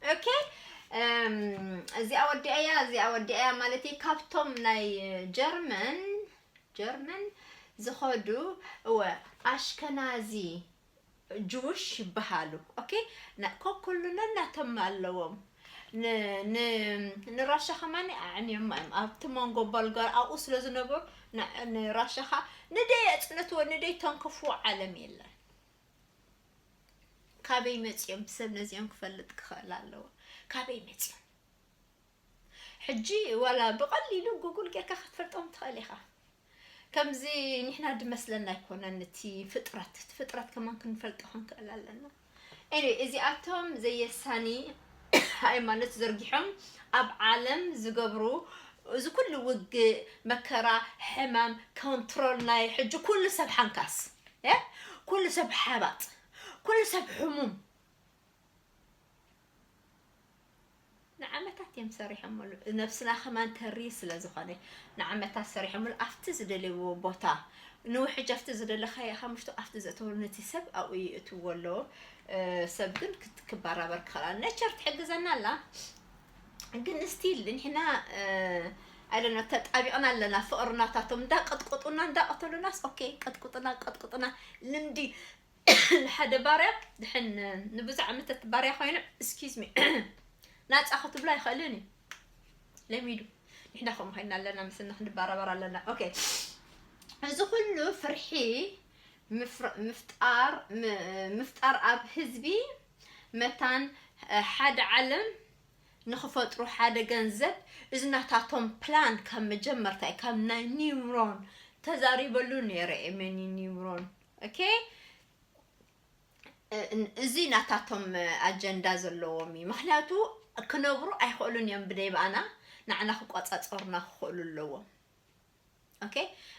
ኦኬ፣ እዚኣ ወዲኣያ እዚኣ ወዲኣያ ማለት እዩ። ካብቶም ናይ ጀርመን ጀርመን ዝኸዱ እወ ኣሽከናዚ ጅውሽ ይበሃሉ። ኦኬ፣ ኮኩሉ ነናቶም ኣለዎም። ንራሻ ከማኒ ኣዕንዮም እዮም ኣብቲ መንጎ በልጋር ኣብኡ ስለ ዝነበሩ ንራሻኻ ንደይ ኣፅነትዎ ንደይ ተንክፍዎ ዓለም የለን። ካበይ መፂኦም ሰብ ነዚኦም ክፈልጥ ክኽእል ኣለዎ። ካበይ መፂኦም ሕጂ ዋላ ብቐሊሉ ጉጉል ጌርካ ክትፈልጦም ትኽእል ኢኻ። ከምዚ ንሕና ድመስለና ኣይኮነን እቲ ፍጥረት እቲ ፍጥረት ከማን ክንፈልጦ ክንክእል ኣለና። ኤኒ እዚኣቶም ዘየሳኒ ሃይማኖት ዘርጊሖም ኣብ ዓለም ዝገብሩ እዚ ኩሉ ውግእ መከራ ሕማም ኮንትሮል ናይ ሕጂ ኩሉ ሰብ ሓንካስ ኩሉ ሰብ ሓባጥ ኩሉ ሰብ ሕሙም ዓመታት እዮም ሰሪሖምሉ። ነብስና ከማን ተሪ ስለ ዝኾነ ንዓመታት ሰሪሖምሉ ኣብቲ ዝደልይዎ ቦታ ንውሕጅ ኣብቲ ዝደለኻዮ ሓሙሽተ ኣብቲ ዘእተወሉ ነቲ ሰብ ኣብኡ ይእትዎ ኣለዎ። ሰብ ግን ክባራበር ክኽእል ኔቸር ትሕግዘና ኣላ። ግን ስቲል ንሕና ኣይደነ ተጣቢቕና ኣለና። ፍቕሪ ናታቶም እንዳቀጥቅጡና እንዳቀተሉናስ ኦኬ፣ ቀጥቅጡና ቀጥቅጡና። ልምዲ ሓደ ባርያ ድሕን ንብዙሕ ዓመታት ባርያ ኮይኑ፣ excuse me፣ ናፃ ክትብሎ ኣይኽእልን እዩ። ለሚዱ። ንሕና ከምኡ ኮይና ኣለና፣ ምስና ክንባራበር ኣለና። ኦኬ፣ እዚ ኩሉ ፍርሒ ምፍጣር ምፍጣር ኣብ ህዝቢ መታን ሓደ ዓለም ንኽፈጥሩ ሓደ ገንዘብ እዚ ናታቶም ፕላን ካብ መጀመርታ እዩ። ካብ ናይ ኒምሮን ተዛሪበሉ ነይረ ኤመኒ ኒምሮን። ኦኬ፣ እዚ ናታቶም ኣጀንዳ ዘለዎም እዩ። ምክንያቱ ክነብሩ ኣይኽእሉን እዮም ብደይ ብኣና፣ ንዓና ክቆፃፀሩና ክኽእሉ ኣለዎም። ኦኬ፣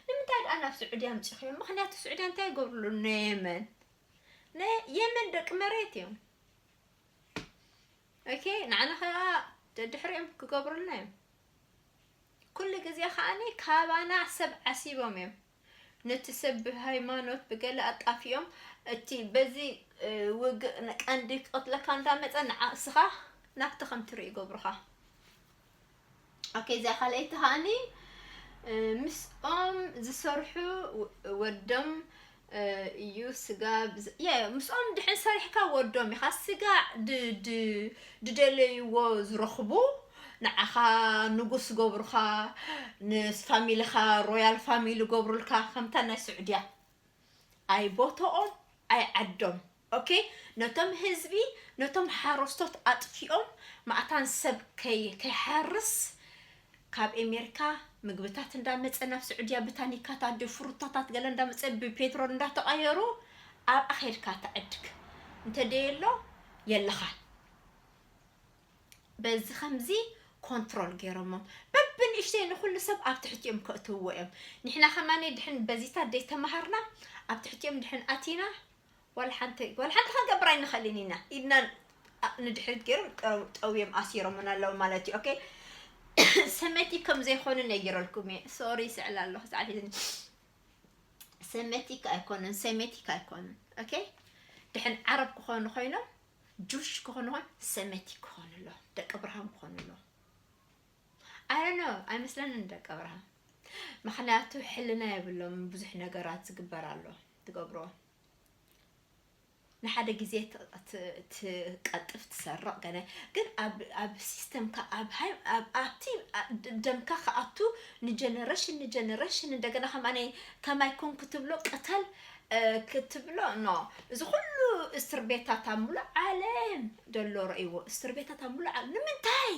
ንምንታይ ደኣ ናብ ስዑድያ ኣምፂኽዮም? ምክንያቱ ስዑድያ እንታይ ይገብርሉ? ነየመን ነየመን ደቂ መሬት እዮም። ኦኬ፣ ንዓና ከዓ ደድሕሪኦም ክገብሩልና እዮም። ኩሉ ግዜ ከዓኒ ካባና ሰብ ዓሲቦም እዮም። ነቲ ሰብ ብሃይማኖት ብገለ ኣጣፊኦም፣ እቲ በዚ ውግእ ቀንዲ ክቐትለካ እንዳመፀ ንዓስኻ ናብቲ ከም ትርኢ ይገብሩኻ። ኦኬ፣ እዚኣ ካልኣይቲ ከዓኒ ምስኦም ዝሰርሑ ወዶም እዩ ስጋ። ምስኦም ድሕን ሰሪሕካ ወዶም ኢኻ ስጋ ድደለይዎ ዝረኽቡ። ንዓኻ ንጉስ ዝገብሩኻ፣ ንፋሚልኻ ሮያል ፋሚሊ ገብሩልካ ከምታ ናይ ስዑድያ። ኣይ ቦቶኦም ኣይ ዓዶም። ኦኬ፣ ነቶም ህዝቢ ነቶም ሓረስቶት ኣጥፊኦም ማእታን ሰብ ከይሓርስ ካብ ኤሜሪካ ምግብታት እንዳመፀ ናብ ስዑድያ ብታኒካታት ዶ ፍሩታታት ገለ እንዳመፀ ብፔትሮል እንዳተቐየሩ ኣብኣ ኸይድካ ተዕድግ። እንተደየሎ የለኻን። በዚ ከምዚ ኮንትሮል ገይሮሞም በብንእሽተይ ንኩሉ ሰብ ኣብ ትሕቲኦም ከእትውዎ እዮም። ንሕና ከማነይ ድሕን በዚታት ደይተማሃርና ኣብ ትሕቲኦም ድሕን ኣቲና ዋላ ሓንቲ ዋላ ሓንቲ ክንገብር ኣይንኽእልን ኢና ኢድና ንድሕሪት ገይሮም ጠውዮም ኣሲሮምና ኣለዉ ማለት እዩ። ኦኬ፣ ሰመቲ ከም ዘይኮኑ ነጊረልኩም እየ። ሶሪ፣ ስዕል ኣለኹ፣ ሰዓት ሒዝኒ። ሰመቲክ ኣይኮኑን፣ ሰሜቲክ ኣይኮኑን። ኦኬ፣ ድሕን ዓረብ ክኾኑ ኮይኖም ጁሽ ክኾኑ ኮይኖም ሰሜቲክ ክኾኑ ኣለዎም፣ ደቂ ብርሃን ክኾኑ ኣለዎም። ኣይ ኖ፣ ኣይመስለንን ደቂ ብርሃን። ምክንያቱ ሕልና የብሎም፣ ብዙሕ ነገራት ዝግበር ኣሎ ትገብርዎ። ንሓደ ግዜ ትቀጥፍ ትሰርቕ ገለ ግን ኣብ ሲስተምካ ኣብቲ ደምካ ክኣቱ ንጀነሬሽን ንጀነሬሽን እንደገና ከማይ ኮን ክትብሎ ቅተል ክትብሎ ኖ። እዚ ኩሉ እስር ቤታት ኣብ ሙሉእ ዓለም ደሎ ረእይዎ። እስር ቤታት ኣብ ሙሉእ ዓለም ንምንታይ?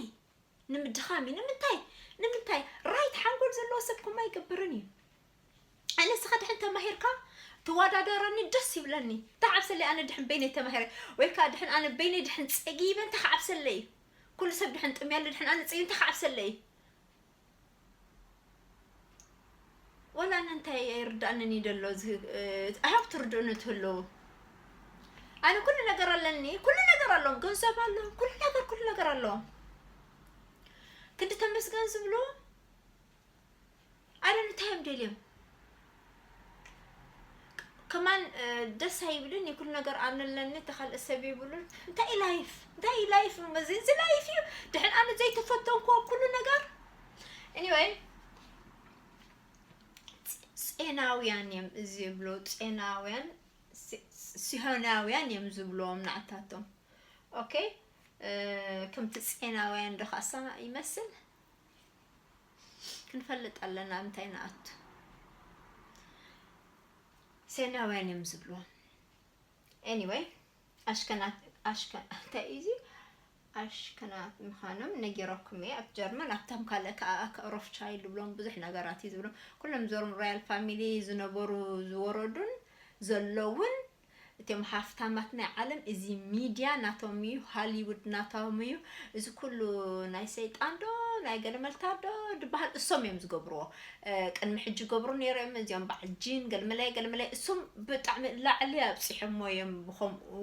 ንምድኻም እዩ። ንምንታይ? ንምንታይ? ራይት ሓንጎል ዘለዎ ሰብ ከምኡ ኣይገብርን እዩ። ኣነ ንስኻ ድሕን ተማሂርካ ትወዳደረኒ ደስ ይብለኒ። እንታይ ክዓብሰለይ ኣነ ድሕን በይነይ ተማሂረ ወይ ከዓ ድሕን ኣነ በይነይ ድሕን ፀጊበ እንታይ ክዓብሰለይ? ኩሉ ሰብ ድሕን ጥምያለ ድሕን ኣነ ፀጊበ እንታይ ክዓብሰለይ? ወላ ኣነ እንታይ ኣይርዳእንን እዩ ደሎ። ኣሃብ ትርድእኑ ትህልው። ኣነ ኩሉ ነገር ኣለኒ፣ ኩሉ ነገር ኣለዎም፣ ገንዘብ ኣለዎም፣ ኩሉ ነገር ኩሉ ነገር ኣለዎም። ክንዲ ተመስገን ዝብሉ ኣነ እንታይ እዮም ደልዮም? ከማን ደስ ኣይብልን። ኩሉ ነገር ኣነ ኣለኒ፣ ተካልእ ሰብ ይብሉን። እንታይ ላይፍ እንታይ ላይፍ እዚ ላይፍ እዩ። ድሕን ኣነ ዘይተፈተንኮ ኩሉ ነገር። ኤኒወይ፣ ጼናውያን እዮም እዚ ይብሉ። ጼናውያን ሲሆናውያን እዮም ዝብልዎም ንዓታቶም። ኦኬ፣ ከምቲ ጼናውያን ዶ ካሳ ይመስል። ክንፈልጥ ኣለና ምንታይ ንኣቱ። ሴናውያን እዮም ዝብልዎም። ኤኒወይ፣ ኣሽከናት ኣሽከ እንታይ እዩ እዚ ኣሽከናት ምዃኖም ነጊረኩም እየ። ኣብ ጀርመን ኣብቶም ካልእ ከዓ ሮፍቻይልድ ዝብሎም ብዙሕ ነገራት እዩ ዝብሎም። ኩሎም ዞም ሮያል ፋሚሊ ዝነበሩ ዝወረዱን ዘለውን እቶም ሃፍታማት ናይ ዓለም እዚ ሚድያ ናቶም እዩ፣ ሃሊውድ ናቶም እዩ። እዚ ኩሉ ናይ ሰይጣን ዶ ናይ ገለመልታ ዶ ድበሃል እሶም እዮም ዝገብርዎ። ቅድሚ ሕጂ ገብሩ ነይሮም እዚኦም በዓል ጂን ገለመላይ ገለመላይ እሶም ብጣዕሚ ላዕሊ ኣብፂሖሞ እዮም ብከምኡ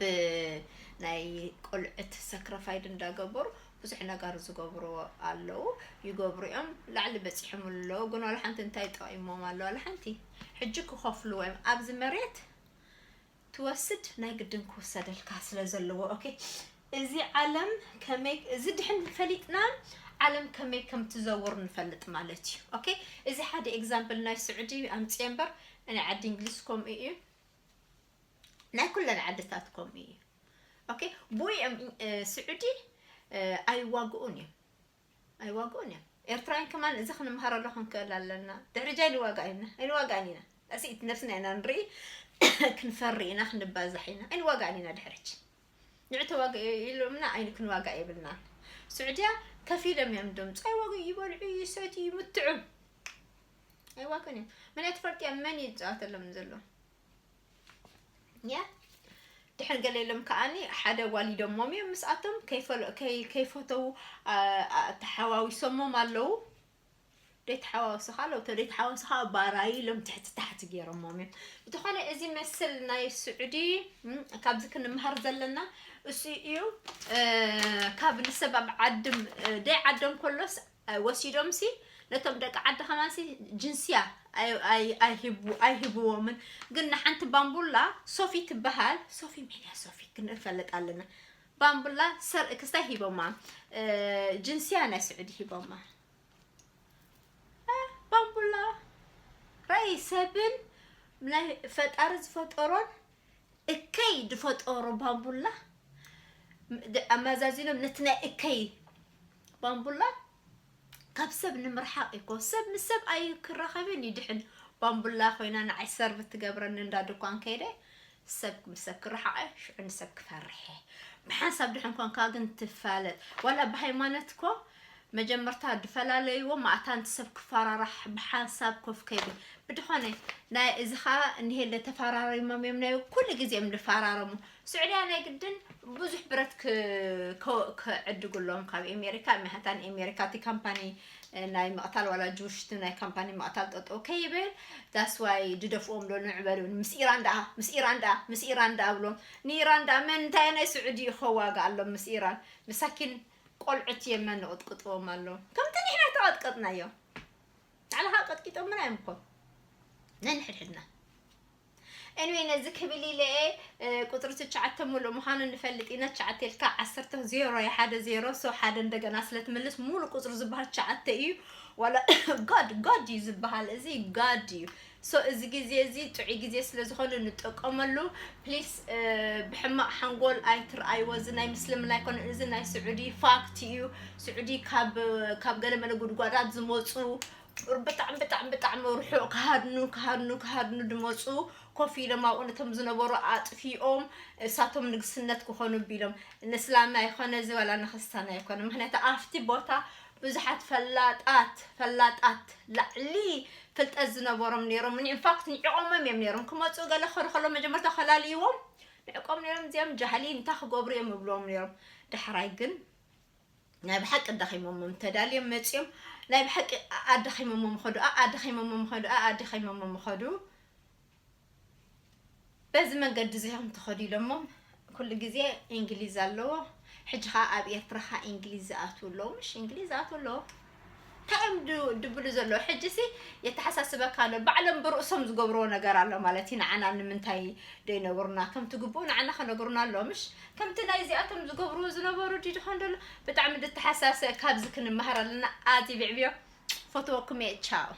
ብናይ ቆልዑት ሰክረፋይድ እንዳገበሩ ብዙሕ ነገር ዝገብሩ ኣለዉ፣ ይገብሩ እዮም። ላዕሊ በፂሖም ኣለዉ፣ ግን ዋላ ሓንቲ እንታይ ጠቒሞም ኣለዉ? ዋላ ሓንቲ። ሕጂ ክኸፍሉ ወይም ኣብዚ መሬት ትወስድ ናይ ግድን ክውሰደልካ ስለ ዘለዎ። ኦኬ፣ እዚ ዓለም ከመይ፣ እዚ ድሕን ፈሊጥና ዓለም ከመይ ከም ትዘውር ንፈልጥ ማለት እዩ። ኦኬ፣ እዚ ሓደ ኤግዛምፕል ናይ ስዑዲ ኣምፅየ እምበር ናይ ዓዲ እንግሊዝ ከምኡ እዩ፣ ናይ ኩለን ዓድታት ከምኡ እዩ። ኦኬ፣ ብኡ እዮም እ፣ ስዑዲ እ፣ ኣይዋግኡን እዮም፣ ኣይዋግኡን እዮም። ኤርትራውያን ከማን እዚ ክንምሃረሉ ክንክእል ኣለና። ድሕሪ ጃ ኣይንዋጋእ ኢና፣ ኣይንዋጋእን ኢና። ዳስኢት ነብስና ኢና ንርኢ፣ ክንፈሪ ኢና፣ ክንባዛሕ ኢና፣ ኣይንዋጋእን ኢና። ድሕርች ንዕ ተዋግእ ኢሎምና ኣይን ክንዋጋእ የብልናን። ስዑድያ ከፊሎም እዮም ድምፁ፣ ኣይዋግኡ፣ ይበልዑ፣ ይሰትዩ፣ ይምትዑ፣ ኣይዋግኡን እዮም። መን እያ ትፈልጥያ መን እዩ ዝፃወተሎም ዘሎ? ያ ድሕር ገለ ኢሎም ከዓኒ ሓደ ዋሊዶሞም እዮም ምስኣቶም ከይፈለ- ከይ- ከይፈተው አ- አ- ተሓዋዊሶሞም ኣለዉ። ደይተሓዋወሱ ከዓ ኣለዉ፣ ተ- ደይተሓዋወሱ ከዓ ባራይ ኢሎም ትሕቲ ታሕቲ ገይሮሞም እዮም። ብዝኾነ እዚ መስል ናይ ስዑዲ ም፣ ካብዚ ክንምሃር ዘለና እሱ እዩ። እ፣ ካብ ንሰብ ኣብ ዓድም እ፣ ደይ ዓዶም ከሎስ እ፣ ወሲዶም ሲ ነቶም ደቂ ዓዲ ከማን ሲ ጅንስያ ኣይ- ኣይ- ኣይህቡ- ኣይህብዎምን። ግን ንሓንቲ ባምቡላ ሶፊ ትበሃል፣ ሶፊ ሜንያ ሶፊ ክንፈልጥ ኣለና። ባምቡላ ሰር ክስታይ ሂቦማ እ፣ ጅንስያ ናይ ስዑዲ ሂቦማ እ፣ ባምቡላ ራይ ሰብን ናይ ፈጣሪ ዝፈጠሮን እከይ ዝፈጠሮ ባምቡላ ድ- ኣመዛዚኖም ነቲ ናይ እከይ ባምቡላ ካብ ሰብ ንምርሓቕ እኮ ሰብ ምስ ሰብ ኣይክራኸብን ይድሕን። ባምቡላ ኮይና ንዓይ ሰርቭ ትገብረኒ እንዳ ድኳን ከይደ ሰብ ምስ ሰብ ክረሓቐ ሽዑ ንሰብ ክፈርሕ እየ። ብሓንሳብ ድሕን ኮንካ ግን ትፋለጥ ዋላ ብሃይማኖት ኮ መጀመርታ ድፈላለይዎ ማእታንቲ ሰብ ክፈራራሕ ብሓንሳብ ኮፍ ከይብል ብድኾነ ናይ እዚ ኸዓ እንሄለ ተፈራሪሞም እዮም ናይ ኩሉ ግዜ እዮም ዝፈራረሙ። ስዑድያ ናይ ግድን ብዙሕ ብረት ክ- ክ- ክዕድጉሎም ካብ ኤሜሪካ ምሕታን ኤሜሪካ እቲ ካምፓኒ ናይ ምቕታል ዋላ ጅውሽቲ ናይ ካምፓኒ ምቕታል ጠጠው ከይብል that's why ድደፍኦም ዶ ንዕበሉ ምስ ኢራን ደኣ ምስ ኢራን ደኣ ምስ ኢራን ደኣ ብሎም ንኢራን ደኣ መን እንታይ ናይ ስዑዲ ከዋጋ ኣሎም ምስ ኢራን መሳኪን ቆልዑት የመን ንቕጥቅጥዎም ኣለዉ ከምቲ ንሕና ተቐጥቀጥናዮ ንዓልኻ ቀጥቂጦምና እዮም እኮ ነንሕድሕድና Anyway ነዚ ክብል ኢለ እየ ቁፅሪ ትሽዓተ ሙሉእ ምዃኑ ንፈልጥ ኢና ትሽዓተ ኢልካ ዓሰርተ ዜሮ ሓደ ዜሮ so ሓደ እንደገና ስለ ትምልስ ሙሉእ ቁፅሪ ዝበሃል ትሽዓተ እዩ ዋላ God God እዩ ዝበሃል እዚ God እዩ so እዚ ግዜ እዚ ጥዑይ ግዜ ስለ ዝኾነ ንጠቀመሉ please ብሕማቕ ሓንጎል ኣይትርኣይዎ እዚ ናይ ምስልምና ኣይኮነን እዚ ናይ ስዑዲ fact እዩ ስዑዲ ካብ ካብ ገለመለ ጉድጓዳት ዝመፁ ብጣዕሚ ብጣዕሚ ብጣዕሚ ርሑቕ ክሃድኑ ክሃድኑ ክሃድኑ ድመፁ ኮፍ ኢሎም ኣብኡ ነቶም ዝነበሩ ኣጥፊኦም እሳቶም ንግስነት ክኾኑ ቢሎም ንስላም ኣይኮነ እዚ ዋላ ንክስታን ኣይኮነ ምክንያቱ ኣብቲ ቦታ ብዙሓት ፈላጣት ፈላጣት ላዕሊ ፍልጠት ዝነበሮም ነይሮም ኢንፋክት ንዕቆሞም እዮም ነይሮም ክመፁ ገለ ክኸዱ ከሎ መጀመርታ ከላልይዎም ንዕቆም ነይሮም እዚኦም ጃህሊ እንታይ ክገብሩ እዮም ይብሎም ነይሮም ዳሕራይ ግን ናይ ብሓቂ ኣዳኺሞሞም ተዳልዮም መፅዮም ናይ ብሓቂ ኣዳኺሞሞም ኸዱ ኣዳኺሞሞም ኸዱ ኣዳኺሞሞም ኸዱ በዚ መንገዲ እዚኦም ተኸዱ ኢሎሞም ኩሉ ግዜ እንግሊዝ ኣለዎ ሕጂ ኸዓ ኣብ ኤርትራ ኸዓ እንግሊዝ ዝኣትዉ ኣለዉ ምሽ እንግሊዝ ዝኣትዉ ኣለዉ እንታይ እዮም ድብሉ ዘለዉ ሕጂ ሲ የተሓሳስበካ ኣሎ ባዕሎም ብርእሶም ዝገብርዎ ነገር ኣሎ ማለት እዩ ንዓና ንምንታይ ዘይነግሩና ከምቲ ግቡኡ ንዓና ከነግሩና ኣሎ ምሽ ከምቲ ናይዚኣቶም ዝገብርዎ ዝነበሩ ድዩ ድኾን ደሎ ብጣዕሚ ድተሓሳሰ ካብዚ ክንመሃር ኣለና ኣዚ ብዕብዮ ፈትወኩም እየ ቻው